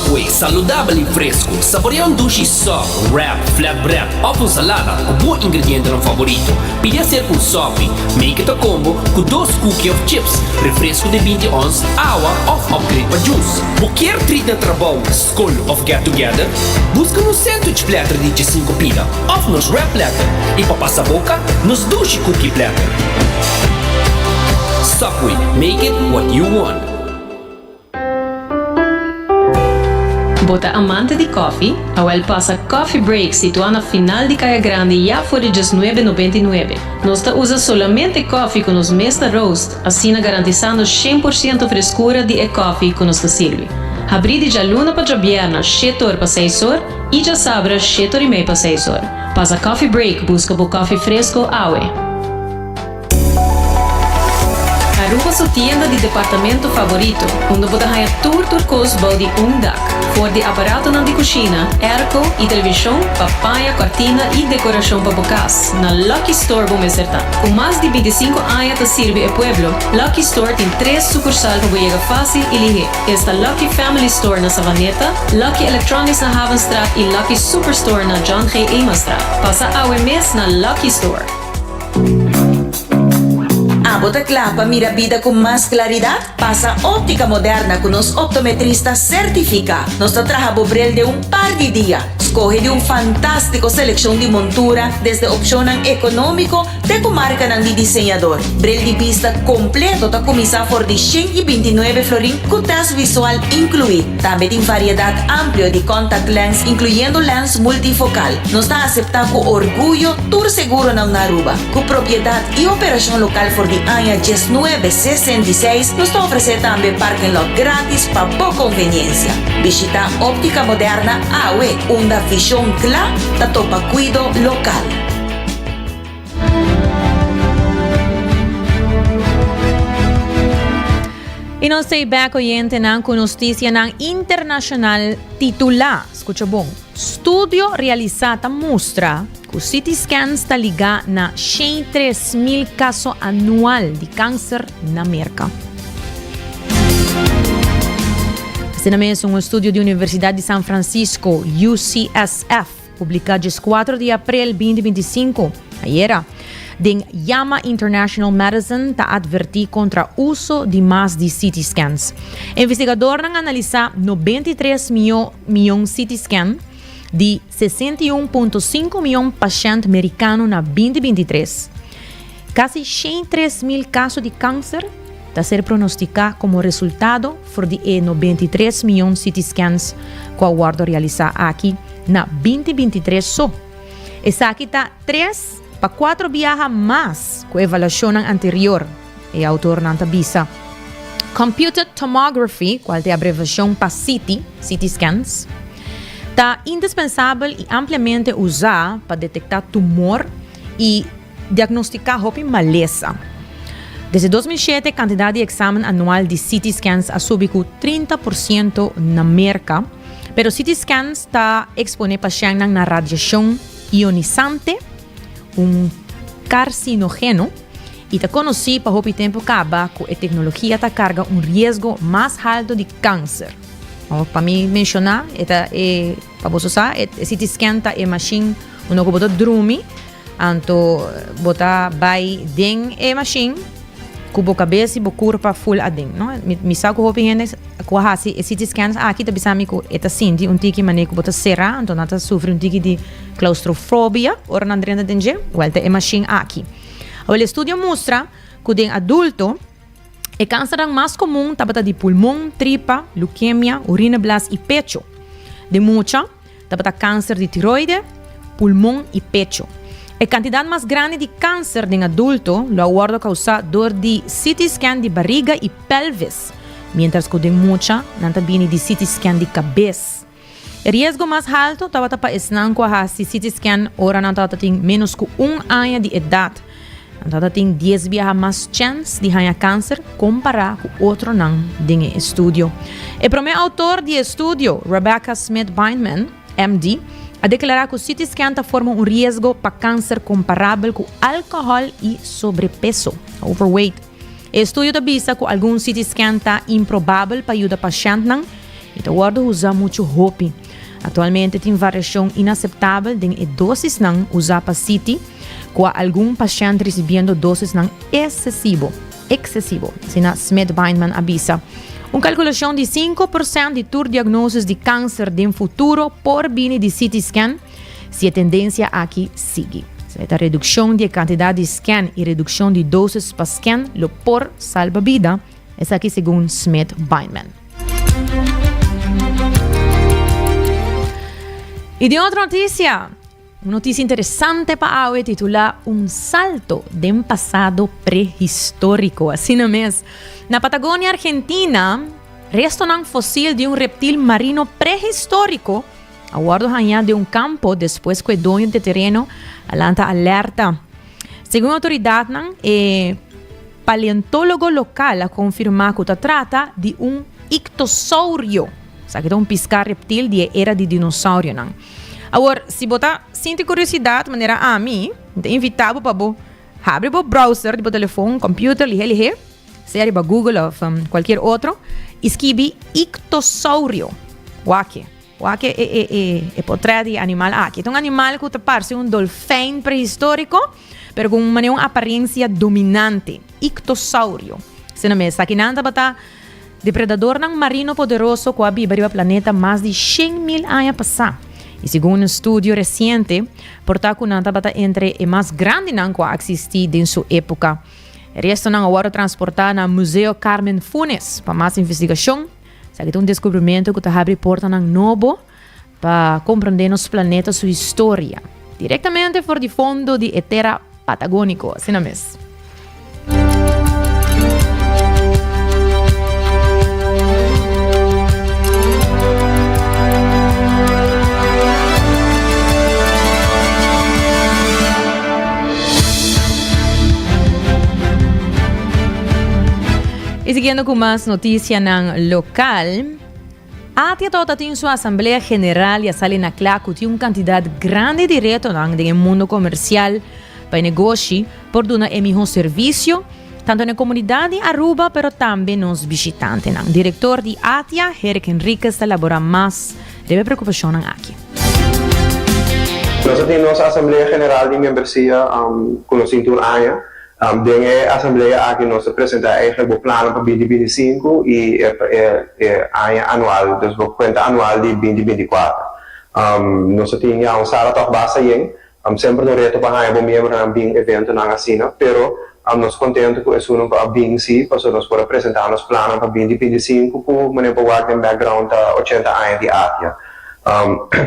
Subway, saludabel y fresco. Saborea un dushi sub, wrap, flatbread of un salada cu bo ingredientenan favorito. Pidi acerca un sopi, make it a combo cu dos cookie of chips, refresco di binti ons, awa of upgrade pa juice. Bo kier treat na trabou, scol of get together? Busca nos sandwich platter di diesinco pida of nos wrap platter y pa pasa boca, nos dushi cookie platter. Subway, make it what you want. Bo ta amante di koffie? Awel pasa Coffee Break situá na final di Kaya Grandi ya for di diesnuebe nobenta i nuebe. Nos ta usa solamente koffie ku nos mes ta roast, asina garantisando 100% freskura di e koffie ku nos ta sirbi. Habrí di djaluna pa djabièrna shete or pa seis or i djasabra shete or i mei pa seis or. Pasa Coffee Break buska bo koffie fresko awe. Aruba su tienda di departamento favorito, unda bo ta haña tur tur kos bou di un dak. For di aparatonan di kushina, airco i televishon pa paña, kòrtina i dekorashon pa bo kas, na Lucky Store bo mester ta. Ku mas di bintisinku aña ta sirbi e pueblo, Lucky Store tin tres sukursal pa bo yega fásil i lihé. Esta Lucky Family Store na Savaneta, Lucky Electronics na Havenstraat i Lucky Superstore na John G. Emanstraat. Pasa awe mes na Lucky Store. Abo ta kla pa mira bida ku mas klaridat? Pasa Óptica Moderna ku nos optometrista sertifiká. Nos ta traha bo bril den un par di dia. Skohe di un fantástiko selekshon di montura, desde opshonnan ekonómiko te ku markanan di diseñador. Bril di bista kompleto ta kuminsá for di 129 florin ku tèst visual inkluí. Tambe tin variedat amplio di contact lens inkluyendo lens multifokal. Nos ta aseptá ku orguyo Tur seguronan na Aruba, ku propiedat i operashon lokal for di aña diesnuebe 66, nos ta ofresé tambe parking lot gratis pa bo konveniensia. Bishitá Óptica Moderna awe, unda vishon kla ta topa kuido lokal. I nos ta bek oyentenan ku notisianan internashonal titulá. Skucha bon. Studio realisá ta mustra ku CT scans ta ligá na 103,000 kaso anual di kanser na Merka. Asina mes un estudio di Universidat di San Francisco, UCSF, publiká 14 di aprel 2025, ayera, den JAMA International Medicine ta advertí kontra uso di mas di CT scans. Investigadornan a analisá 93 mió mion CT scan di 61.5 mion pashènt merikano na 2023. Kasi 103 mil kaso di kanser ta ser pronostiká komo resultado for di e 93 mion CT scans ku a wòrdu realisá aki na 2023 so. Esaki ta tres pa kuatro biaha mas ku evaluashonnan anterior, e autornan ta bisa. Computed tomography, kual ta e abrevashon pa CT, CT scans, ta indispensabel i ampliamente usá pa detektá tumor i diagnostiká hopi malesa. Desde 2007 kantidat di eksamen anual di CT scans a subi ku 30 por siento na Merka, pero CT scans ta eksponé pashèntnan na radiashon ionisante, un karsinogeno, i ta konosí pa hopi tempu kaba ku e teknologia ta karga un riesgo mas haltu di kanser. Pa mi menshoná, e ta e, pa boso sa, e CT scan ta e mashin unda ku bo ta drumi, anto bo ta bai den e mashin ku bo kabes i bo kurpa ful aden, no? Mi, mi sa ku hopi hende ku a hasi e CT scans aki ta bisa mi ku e ta sinti un tiki manera ku bo ta será, anto nan ta sufri un tiki di klaustrofobia ora nan drenta den dje. Wèl, ta e mashin aki. Awel estudio a mustra ku den adulto e kansernan mas komun tabata di pulmon, tripa, lukemia, urineblas i pecho. Den mucha tabata kanser di tiroide, pulmon i pecho. E kantidat mas grandi di kanser den adulto lo a wòrdu kousá dor di CT scan di bariga i pelvis, miéntras ku den mucha nan ta bini di CT scan di kabes. E riesgo mas haltu tabata pa esnan ku a hasi CT scan ora nan tabata tin ménos ku un aña di edat. Nan tabata tin dies biaha mas chèns di haña kanser kompará ku otronan den e estudio. E promé outor di e estudio, Rebecca Smith-Bindman, MD, a deklará ku CT scan ta forma un riesgo pa kanser komparabel ku alkohòl i sobrepeso, overweight. E estudio ta bisa ku algun CT scan ta improbabel pa yuda pashèntnan. i ta wòrdu usá muchu hopi. Aktualmente tin variashon inaseptabel den e dosisnan usá pa CT, kua algun pashènt risibiendo dosisnan esesibo, eksesibo, asina Smith-Bindman a bisa. Un kalkulashon di 5% di tur diagnosis di kanser den futuro por bini di CT scan si e tendensia aki sigui. E ta redukshon di e kantidat di scan i redukshon di dosis pa scan lo por salba bida, esaki segun Smith-Bindman. I den otro notisia, un notisia interesante pa awe titulá Un salto den pasado prehistóriko. Asina mes, na Patagonia, Argentina, restonan fosil di un reptil marino prehistóriko a wòrdu hañá den un kampo despues ku e doño di e tereno a lanta alerta. Segun outoridatnan, e paleontólogo lokal a konfirmá ku ta trata di un iktosourio. Esaki ta un piská reptil di e era di dinosaurionan. Awor, si bo ta sinti kuriosidat manera ami, mi ta invitá bo pa bo habri bo browser di bo telefon, computer, lihé lihé, sea riba Google òf kualkier otro, i skibi iktosourio. Wak-e. Wak e e e e potrèt di e animal aki. E ta un animal ku ta parse un dolfijn prehistóriko, pero ku un manera un aparensia dominante, iktosourio. Asina mes, esakinan tabata depredadornan marino poderoso ku a biba riba planeta mas di 100.000 aña pasá. I segun un estudio resiente, por ta ku nan tabata entre e mas grandinan ku a eksistí den su époka. E restonan a wòrdu transportá na Museo Carmen Funes pa mas investigashon. Esaki ta un deskubrimentu ku ta habri portanan nobo pa komprendé nos planeta su historia, direktamente for di fondo di e tera patagóniko. Asina mes. Y siguiendo cu mas noticianan local, ATIA tabata tin su asamblea general y a sali na cla cu tin un cantidad grandi di retonan den e mundo comercial pa e negoshi por duna e miho servicio tanto na e comunidad di Aruba pero tambe nos bishitantenan. Director di ATIA, Herrick Henriquez ta elabora mas riba e preocupacionnan aki. Nos a tin nos asamblea general di membresia cu nos tin tur aña. Den e asamblea aki nos ta presenta eigenlijk bo plannan pa binti binti sinku i e e aña anual, dus bo kuenta anual di binti binti kuater. Nos ta tin ya un sala tòg basta yen. Semper ta un reto pa haña bo miembronan bin eventonan asina, pero nos kontentu ku esunnan ku a bin si, pasobra nos por a presentá nos plannan pa binti binti sinku ku manera bo wak den background ta ochenta aña di ATIA.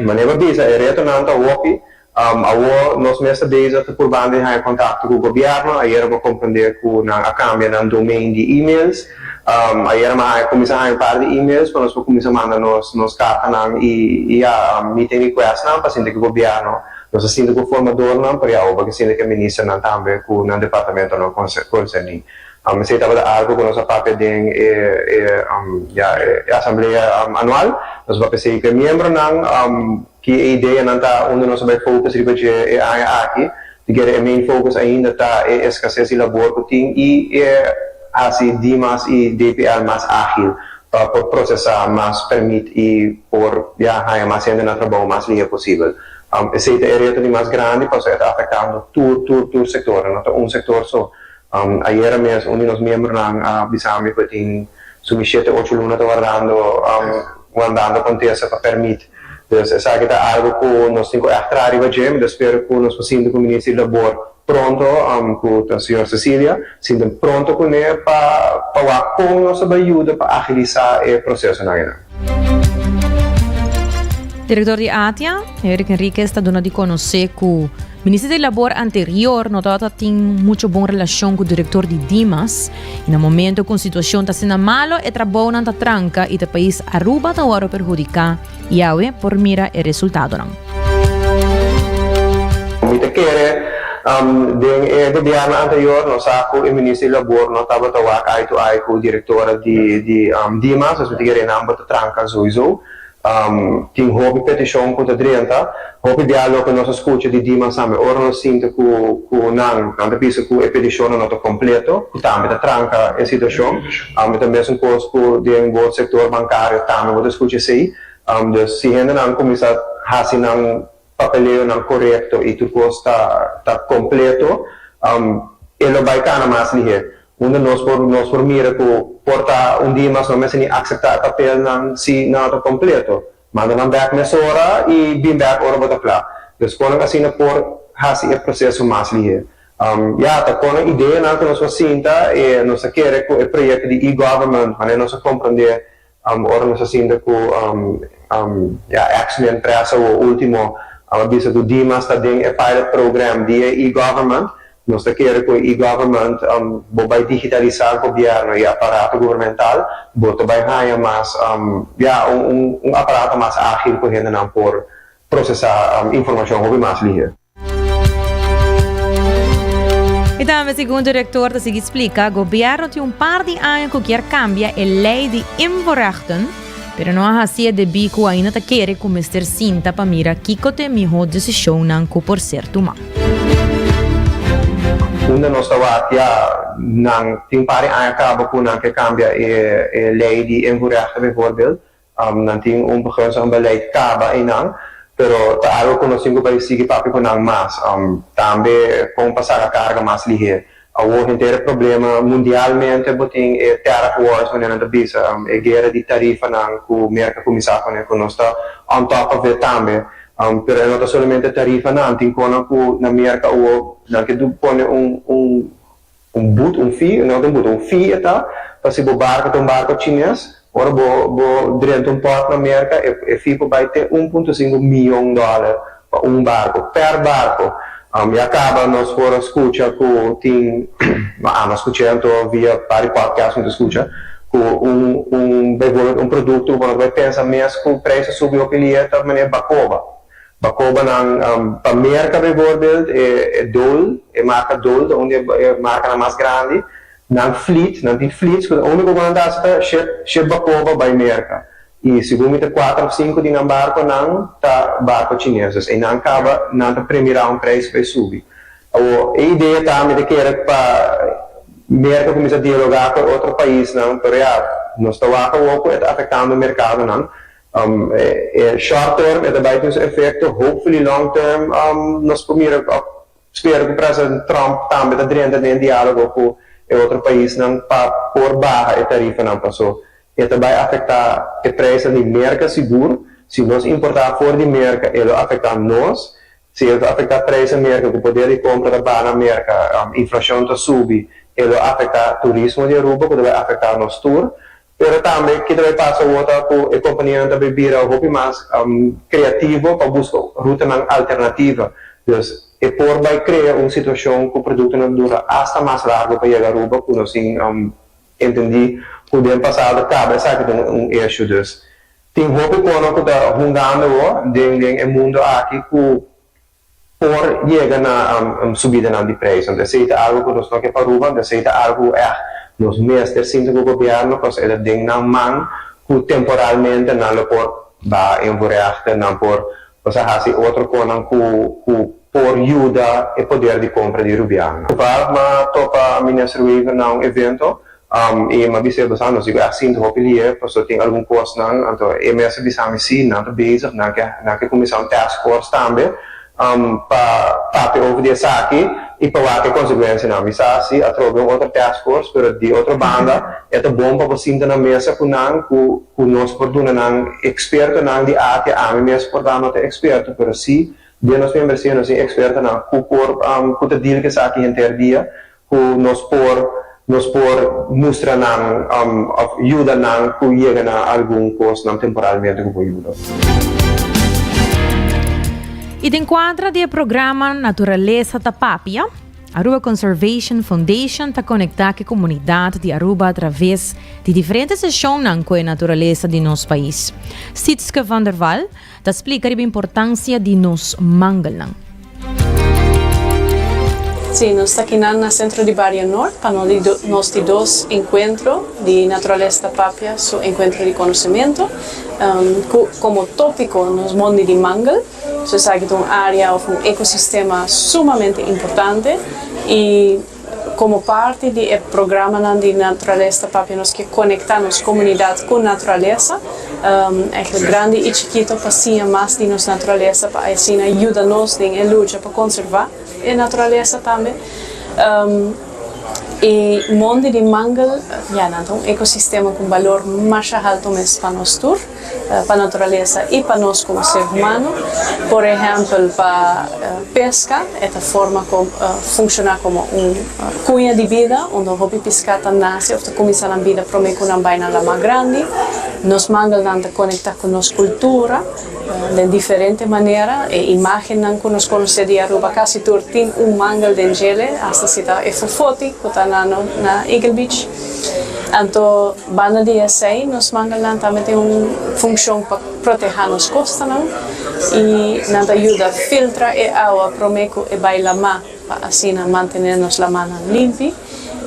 Manera bo bisa e retonan ta hopi, Awor nos mes ta bezig ta purbando di haña kontakto ku gobièrnu. Ayera bo komprendé ku nan a kambia nan domain di e-mails. Ayera mi a haña kuminsá haña un par di e-mails pa nos por kuminsá manda nos nos kartanan i ya meeting requestnan pa sinti ku gobièrnu nos a sinti ku formadornan pero ya awor bo ke sinti ku e ministernan tambe ku nan departamentonan konserní. Esei tabata algu ku nos a papia den e e ya e asamblea anual. Nos a papia esei ku e miembronan. Ki e ideanan ta unda nos a bai focus riba dje e aña aki? Di kere e main focus ainda ta e escases di labor cu tin y e haci Dimas y DPL mas agil pa por procesa mas permit y por ya haña mas hende na trabou mas lihe posibel. Esey ta e reto di mas grandi pasobra e ta afectando tur tur tur sector, no ta un sector so. Ayera mes un di nos miembronan a bisa mi cu e tin sumi shete ocho luna ta wardando wardando contesta pa permit. Dus esaki ta algo cu nos tin cu echt traha riba dje. Mi ta spera cu nos por sinti cu Minister di Labor pronto, cu ta señor Cecilia, sinti pronto cune pa pa wak con nos ta bay yuda pa agilisa e procesonan einan. Director di ATIA, Eric Henriquez ta duna di conoce cu Minister di Labor anterior no tabata tin mucho bon relacion cu director di Dimas y na momento cu un situacion ta asina malo e trabounan ta tranca y ta pais Aruba ta worde perhudica y awe por mira e resultadonan. Mi ta kere den e gobierno anterior nos sa cu e Minister di Labor no tabata wak eye to eye cu directora di Dimas, nos mi ta kere nan bo ta tranca sowieso. Tin hopi petishon ku ta drenta, hopi bia loke nos a skucha di Dimas tambe ora nos sinti ku ku nan, nan ta bisa ku e petishonnan no ta kompleto, ku tambe ta tranka e situashon. E ta mesun kos ku den bo sektor bankario tambe bo ta skucha esei. Dus si hendenan kuminsá hasi nan papeleonan korekto i tur kos ta ta kompleto, e lo bai kana mas lihé. Unda nos por nos por mira ku por ta un dia mas no mester ni akseptá e papelnan si nan no ta kompleto. Manda nan bèk mesora i bin bèk ora bo ta kla. Dus kon nan asina por hasi e proseso mas lihé. Ya, ta kon e ideanan ku nos por sinta i nos ta kere ku e proyekto di e-government, manera nos a komprondé Ora nos a sinta ku ya ex mi empresa o ultimo a bisa ku Dimas ta den e pilot program di e e-government. Nos ta kere ku e e-government bo bai digitalisá gobièrnu i aparato gubernamental, bo ta bai haña mas ya un un aparato mas ágil ku hendenan por prosesá informashon hopi mas lihé. I tambe segun direktor ta sigui splika, gobièrnu tin un par di aña ku kier kambia e lei di invoerrechten, pero no a hasié debí ku ainda ta kere ku mester sinta pa mira kiko ta e mihó desishonnan ku por ser tumá. Unda nos ta wak ya nan tin par di aña kaba ku nan ke kambia e lei di invoerrechten bijvoorbeeld. Nan tin un begunstigend beleid kaba einan, pero ta algo ku nos tin ku bai sigui papia ku nan mas. Tambe kon pa saka karga mas lihé. Awor henter e problema mundialmente bo tin e tariff wars manera nan ta bisa, e guera di tarifanan ku Merka kuminsá kuné ku nos ta on top of it tambe. Pero e no ta solamente tarifanan, tin konan ku na Merka awor nan ke pone un un Un but, un fee, no ta un but, un fee e ta, pa si bo barco ta un barco chines, ora bo bo drenta un port na Merca, e e fee por bai te un punto sinku miyon dollar pa un barco, per barco. Ya caba nos por a scucha cu tin, no amo a scuch'e anto via par di podcast mi ta scucha, cu un un bijvoorbeeld un producto cu bo no ta bai pensa mes cu prijs a subi hopi lia ta manera bacoba. Bacoba nan pa Merca bijvoorbeeld e Dole, e marca Dole ta un di e marcanan mas grandi, nan fleet, nan tin fleets cu ta unico cu nan ta haci ta ship ship bacoba bay Merca y segun mi ta cuater of cinco di nan barconan ta barco chines, dus eynan caba nan ta premira un prijs bay subi. Awor e idea ta mi ta kere pa Merca cuminsa dialoga cu e otro paisnan pero ya nos ta wak awor cu e ta afectando mercadonan. E short term e ta bai tin su efecto, hopefully long term nos por mira of spera cu President Trump tambe ta drenta den dialogo cu e otro paisnan pa por baha e tarifanan paso e ta bai afecta e prijsnan di Merca sigur, si nos importa for di Merca e lo afecta nos, si e ta afecta prijs na Merca cu poder di compra ta baha na Merca, inflacion ta subi, e lo afecta turismo di Aruba cu ta bai afecta nos tur. Pero tambe ki ta bay pasa awor ta cu e companianan ta bay bira hopi mas creativo pa busca rutanan alternativa. Dus e por bay crea un situacion cu productonan dura hasta mas largo pa yega Aruba cu nos tin entendi cu den pasado caba esaki ta un issue. Dus tin hopi cono cu ta hungando awor den den e mundo aki cu por yega na subidanan di prijs. Anto esei ta algo ku nos no ke pa Aruba, anto esei ta algo ku ègt nos mester sinta ku gobièrnu pasobra e ta den nan man ku temporalmente nan lo por baha invoerrechten, nan por osea hasi otro konan ku ku por yuda e poder di kompra di rubianonan. Toevallig m'a topa Minister Wever na un evento I mi a bisa e boso, nos di ku e a sinti hopi lier, pasobra tin algun kosnan, anto e mes a bisa mi si, nan ta bezig, nan ke nan ke kuminsá un task force tambe pa papia over di esaki i pa wak e konsekuensianan. Mi sa si atrobe un otro task force, pero di otro banda e ta bon pa bo sinta na mesa ku nan ku ku nos por duna nan ekspertonan di arte, ami mes por ta no ta eksperto, pero si den nos membresia nos tin ekspertonan ku por ku ta deal ku esaki henter dia, Ku nos por nos por mustra nan òf yuda nan ku yega na algun kosnan temporalmente ku por yuda. I den kuadra di e programa Naturalesa ta Papia, Aruba Conservation Foundation ta konektá ku e komunidat di Aruba atraves di diferente seshonnan ku e naturalesa di nos pais. Sietske van der Wal ta splika riba importansia di nos mangelnan. Sí, nos ta akinan na Sentro di Bario Nort pa nos di dos enkuentro di Naturalesa ta Papia su enkuentro di konosementu ku komo tópiko nos mondi di mangel. So esaki ta un área òf un ekosistema sumamente importante i Komo parti di e programanan di Naturalesa ta Papia nos ke konektá nos komunidat ku naturalesa, eigenlijk grandi i chikito pa siña mas di nos naturalesa pa asina yuda nos den e lucha pa konservá e naturalesa tambe. E mondi di mangel, ya, nan ta un ekosistema ku un balor masha haltu mes pa nos tur. pa naturalesa i pa nos komo ser humano. Por ehèmpel pa peska e ta forma funshoná komo un kuña di bida unda hopi piská ta nase òf ta kuminsá nan bida promé ku nan bai na lamá grandi. Nos mangelnan ta konektá ku nos kultura den diferente manera. E imágennan ku nos konosé di Aruba kasi tur tin un mangel den djele, asta si ta e fofoti ku ta na Eagle Beach. Anto banda di esei nos mangelnan tambe tin un funshon pa protehá nos kostanan i nan ta yuda filtra e awa promé ku e bai lamá pa asina mantené nos lamánan limpi.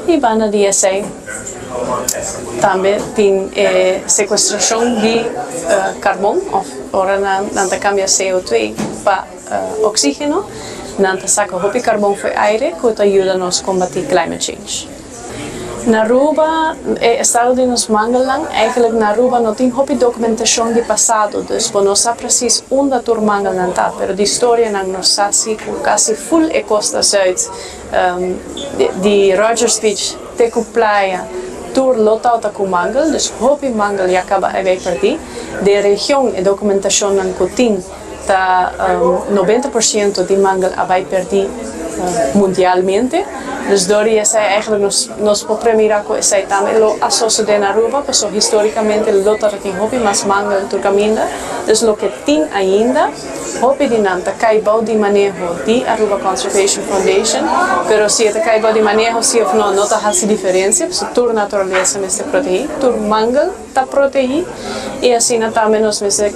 I banda di esei tambe tin e sekuestrashon di karbon òf ora nan ta kambia CO2 pa oksígeno nan ta saka hopi karbon for e aire ku ta yuda nos kombatí climate change. Na Aruba, e estado di nos mangelnan, eigenlijk na Aruba no tin hopi documentacion di pasado, dus bo no sa precies unda tur mangelnan ta, pero di storianan nos sa si cu casi full e costa zuid di Rogers Beach te cu playa tur lo tawta cu mangel, dus hopi mangel ya caba a bay perdi. Den region e documentacionnan cu tin Ta 90% di mangel a bai perdí mundialmente. Dus dor di esei eigenlijk nos nos por premira ku esei tambe lo a sosodé na Aruba paso histórikamente lo tabata tin hopi mas mangel tur kaminda. Dus loke tin ainda hopi di nan ta kai bou di maneho di Aruba Conservation Foundation, pero si e ta kai bou di maneho si of no no ta hasi diferensia paso tur naturalesa mester protehí, tur mangel ta protehí i asina tambe nos mester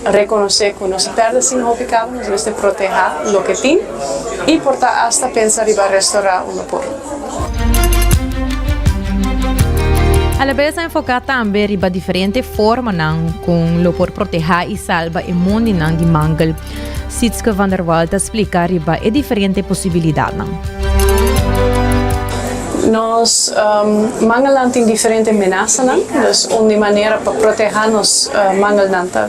Rekonosé ku nos a pèrdè sin hopi kaba, nos mester protehá loke tin i por ta asta pensa riba restorá unda por. Alabes a enfoká tambe riba diferente formanan kon lo por protehá i salba e mondinan di mangel. Sietske van der Wal ta splika riba e diferente posibilidatnan. Nos mangelnan tin diferente menasanan, dus un di manera pa proteha nos mangelnan ta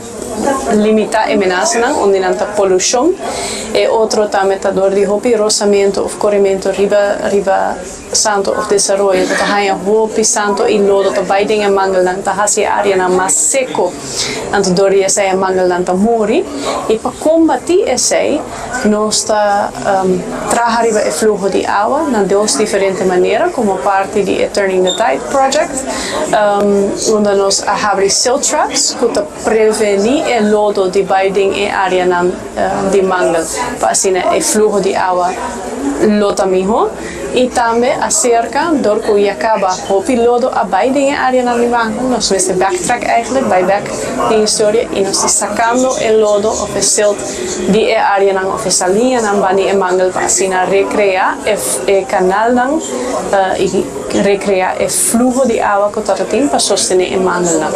limita e menasanan, un di nan ta polushon, e otro tambe ta dor di hopi rosamentu of korementu riba riba santo of desaroyo bo ta haña hopi santo i lodo ta bai den e mangelnan ta hasi e areanan mas seko anto dor di esei e mangelnan ta muri i pa kombatí esei nos ta traha riba e fluho di awa na dos diferente manera komo parti di e Turning the Tide project unda nos a habri silt traps ku ta prevení e lodo di bai den e areanan di mangel pa asina e fluho di awa lo ta mihó. I tambe aserka dor ku ya kaba hopi lodo a bai den e areanan di mangel, nos mester backtrack eigenlijk, bai bek den historia i nos ta sakando e lodo of e silt di e areanan of e saliñanan bani e mangel pa asina rekrea e e kanalnan i rekrea e fluho di awa ku ta tin pa sostené e mangelnan.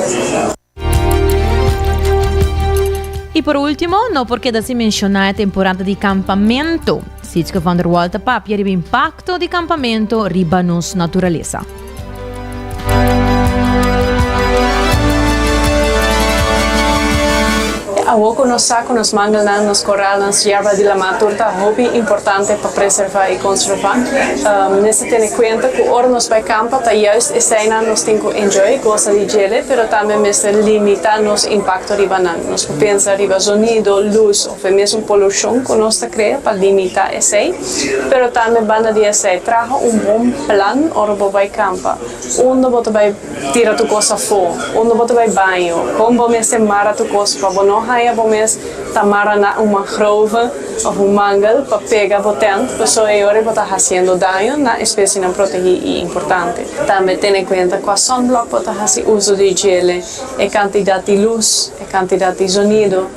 Y por ultimo, no por keda sin menciona e temporada di campamento. Sietske van der Wal ta papia riba impacto di campamento riba nos naturalesa. Awor ku nos sa ku nos mangelnan, nos koralnan, nos yerba di lamá tur ta hopi importante pa preservá i konservá. Mester tene kuenta ku ora nos bai kampa ta juist eseinan nos tin ku enjoy, gosa di djele, pero tambe mester limitá nos impakto riba nan. Nos por pensa riba zonido, lus òf e mesun polushon ku nos ta krea pa limitá esei. Pero tambe banda di esei, traha un bon plan ora bo bai kampa. Unda bo ta bai tira tur kos afó? Unda bo ta bai baño? Kon bo mester mara tur kos pa bo no haña bo mes ta mara na un mangrove òf un mangel pa pega bo tènt? Pasobra e ora bo ta hasiendo daño na espesienan protegí i importante. Tambe tene kuenta kua sunblock bo ta hasi uso di djele, e kantidat di lus, e kantidat di zonido.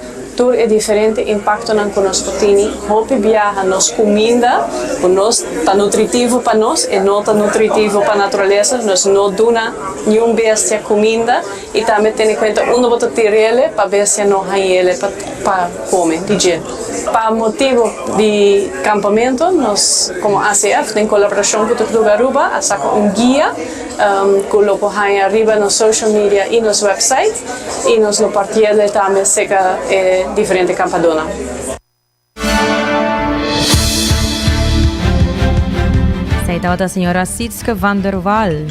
tur e diferente impaktonan ku nos por tini. Hopi biaha nos kuminda ku nos ta nutritivo pa nos, e no ta nutritivo pa naturalesa. Nos no duna niun bestia kuminda i tambe tene kuenta unda bo ta tir'ele pa bestia no hañ'ele pa pa kome di dje. Pa motibu di kampamentu nos komo ACF den kolaborashon ku Tortuga Aruba a saka un guia ku lo por haña riba nos social media i nos website i nos lo partiele tambe serka e diferente kampadonan. Esei tabata señora Sietske van der Wal.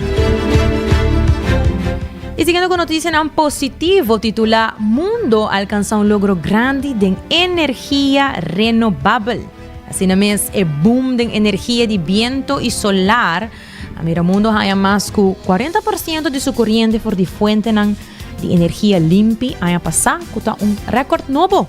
Y siguiendo cu noticianan positivo titula Mundo alcansa un logro grandi den energia renobabel. Asina mes e boom den energia di biento y solar a mira mundo haya mas cu 40% di su coriente for di fuentenan di energia limpi aña pasa cu ta un record nobo.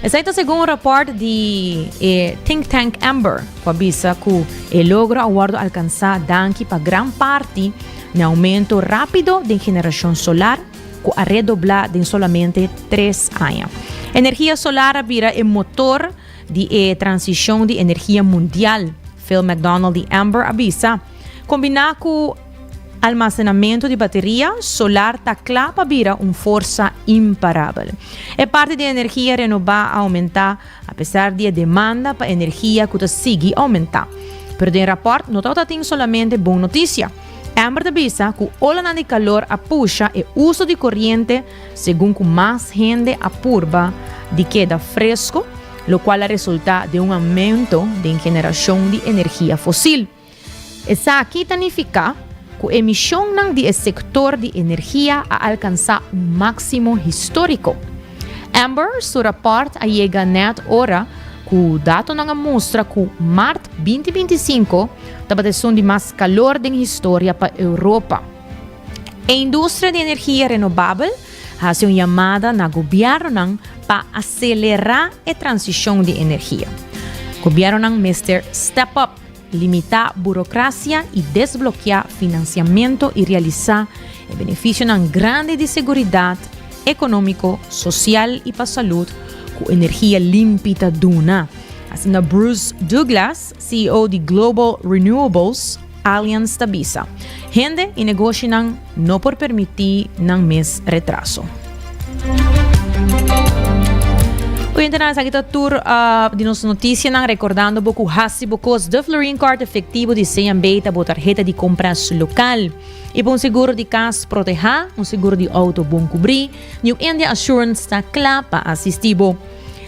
Esei ta segun un raport di e think tank Ember, ku a bisa ku e logro a wòrdu alkansá danki pa gran parti na oumento rápido den generashon solar ku a redoblá den solamente tres aña. Energia solar a bira e motor di e transishon di energia mundial, Phil McDonald di Ember a bisa. Kombiná ku Almacenamento di bateria solar ta kla pa bira un forsa imparabel. E parti di energia renobá a oumentá apesar di e demanda pa energia ku ta sigui oumentá. Pero den rapòrt no tabata tin solamente bon notisia. Amber ta bisa ku olanan di kalor a pusha e uso di koriente segun ku mas hende a purba di keda fresco, lokual a resultá den un aumento den generashon di energia fosil. Esaki ta nifiká ku emishonnan di e sektor di energia a alkansá un máksimo históriko. Amber su rapòrt a yega nèt ora ku datonan a mustra ku mart 2025 tabata esun di mas kalor den historia pa Europa. E industria di energia renobabel hasi un yamada na gobièrnunan pa aselerá e transishon di energia. Gobièrnunan mester step up. Limitá burokrasia i desblokeá finansiamentu i realisá e benefisionan grandi di seguridat ekonómiko, sosial i pa salud ku energia limpi ta duna. Asina Bruce Douglas, ceo di Global Renewables Alliance ta bisa. Hende i negoshinan no por permití nan mes retraso. Oyentenan, esaki ta tur uh, di nos noticianan. Recordando bo cu hasi bo cos de Florin Card efectivo di CMB ta bo tarjeta di compras local. Y pa un seguro di cas proteha, un seguro di auto bon cubri, New India Assurance ta cla pa asisti bo.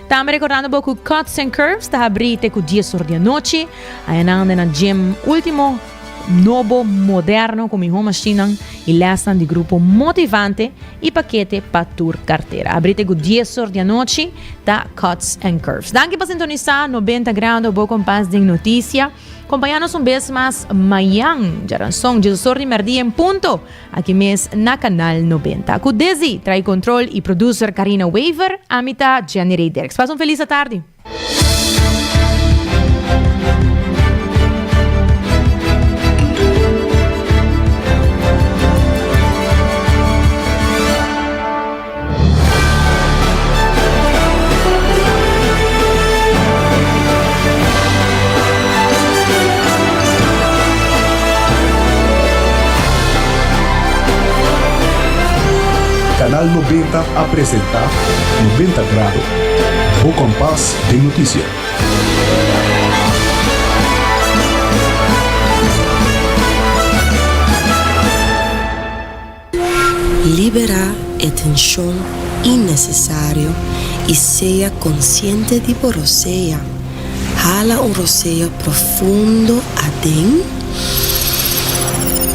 Tambe recordando bo cu Cuts and Curves ta habri te cu 10 or di anochi. Ayanan den na gym ultimo Nobo, moderno ku mihó mashinnan i lèsnan di grupo motivante i pakete pa tur kartera. Abri te ku dies or di anochi ta Cuts and Curves. Danki pa sintonisá 90 Grado bo kompas den notisia. Kompañá nos un bes mas mayan, djaranson, diesor di mèrdia en punto, aki mes na Kanal 90. Ku Dizzy trae kontrol i producer Karina Wever, ami ta Jenny Ray Dirks. Pasa un felis atardi. Canal 90 a presenta 90 Grado. Bo kompas den notisia. Liberá e tenshon innesesario i sea konsiente di bo rosea. Hala un rosea profundo aden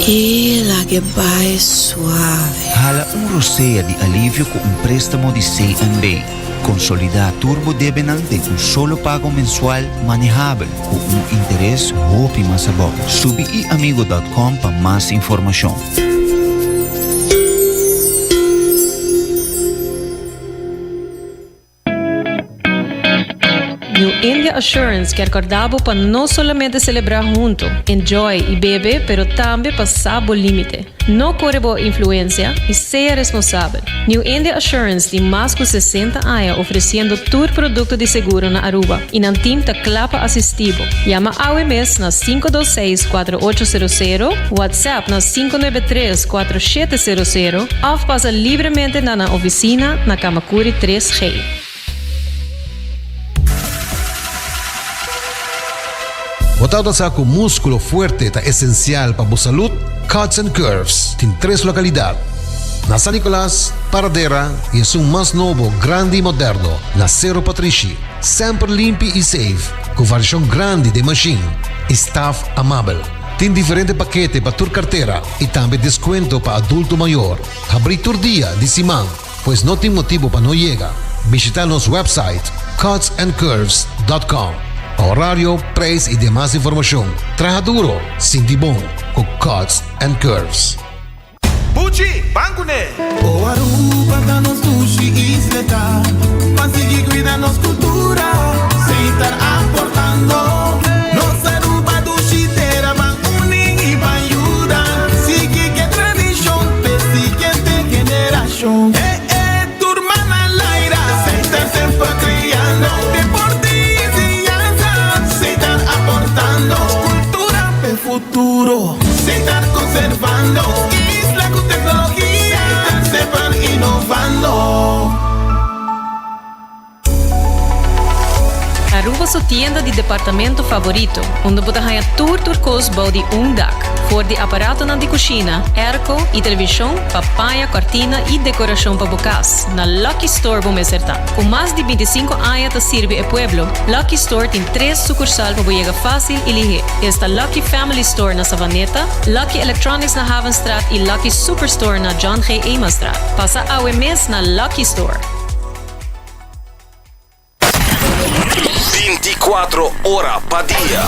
i lag'e bai suave. Hala un rosea di alivio ku un préstamo di CNB. Konsolidá tur bo debenan den un solo pago mensual manehabel ku un interes hopi mas abou. Subi iamigo dot com pa mas informashon. New India Assurance kier corda bo pa no solamente celebra hunto, enjoy y bebe pero tambe pa sa bo limite. No core bo influencia y sea responsabel. New India Assurance tin mas cu 60 aña ofreciendo tur producto di seguro na Aruba y nan team ta cla pa asisti bo. Yama awe mes na 526 4800, WhatsApp na 593 4700 of pasa libremente na nan oficina na Camacuri 3G. Bo tabata sa cu musculo fuerte ta esencial pa bo salud? Cuts and Curves tin tres localidad, na San Nicolas, Paradera y esun mas nobo, grandi y moderno na Cerro Patrishi. Semper limpi y safe, cu variacion grandi den machine y staff amabel. Tin diferente pakete pa tur cartera y tambe descuento pa adulto mayor. Habri tur dia di siman, pues no tin motibo pa no yega. Bishita nos website cutsandcurves.com pa horario, prijs y demas informacion. Traha duro, sinti bon cu Cuts and Curves. Buchi, ban kuné! O Aruba ta nos dushi isleta, pa sigui cuida nos cultura, Setar aportando. Nos Aruba dushi tera, ban uni y ban yuda, sigui ke tradicion p'e siguiente generacion. Eh eh, tur man al aire, Setar semper creando, deporte y enseñanza, Setar aportando, cultura p'e futuro, Setar conservando, isla cu tecnologia, Setar semper innovando. Aruba su tienda di departamento favorito, unda bo ta haña tur tur kos bou di un dak. For di aparatonan di kushina, airco i televishon pa paña, kòrtina i dekorashon pa bo kas, na Lucky Store bo mester ta. Ku mas di bintisinko aña ta sirbi e pueblo, Lucky Store tin tres sukursal pa bo yega fásil i lihé. Esta Lucky Family Store na Savaneta, Lucky Electronics na Havenstraat i Lucky Superstore na John G. Emanstraat. Pasa awe mes na Lucky Store! 24 ora pa dia,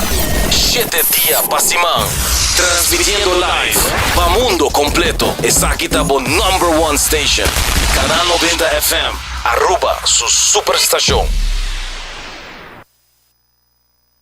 shete dia pa siman. Transmitiendo live pa mundo completo. Esaki ta bo number one station. Canal 90 FM, Aruba su superstacion.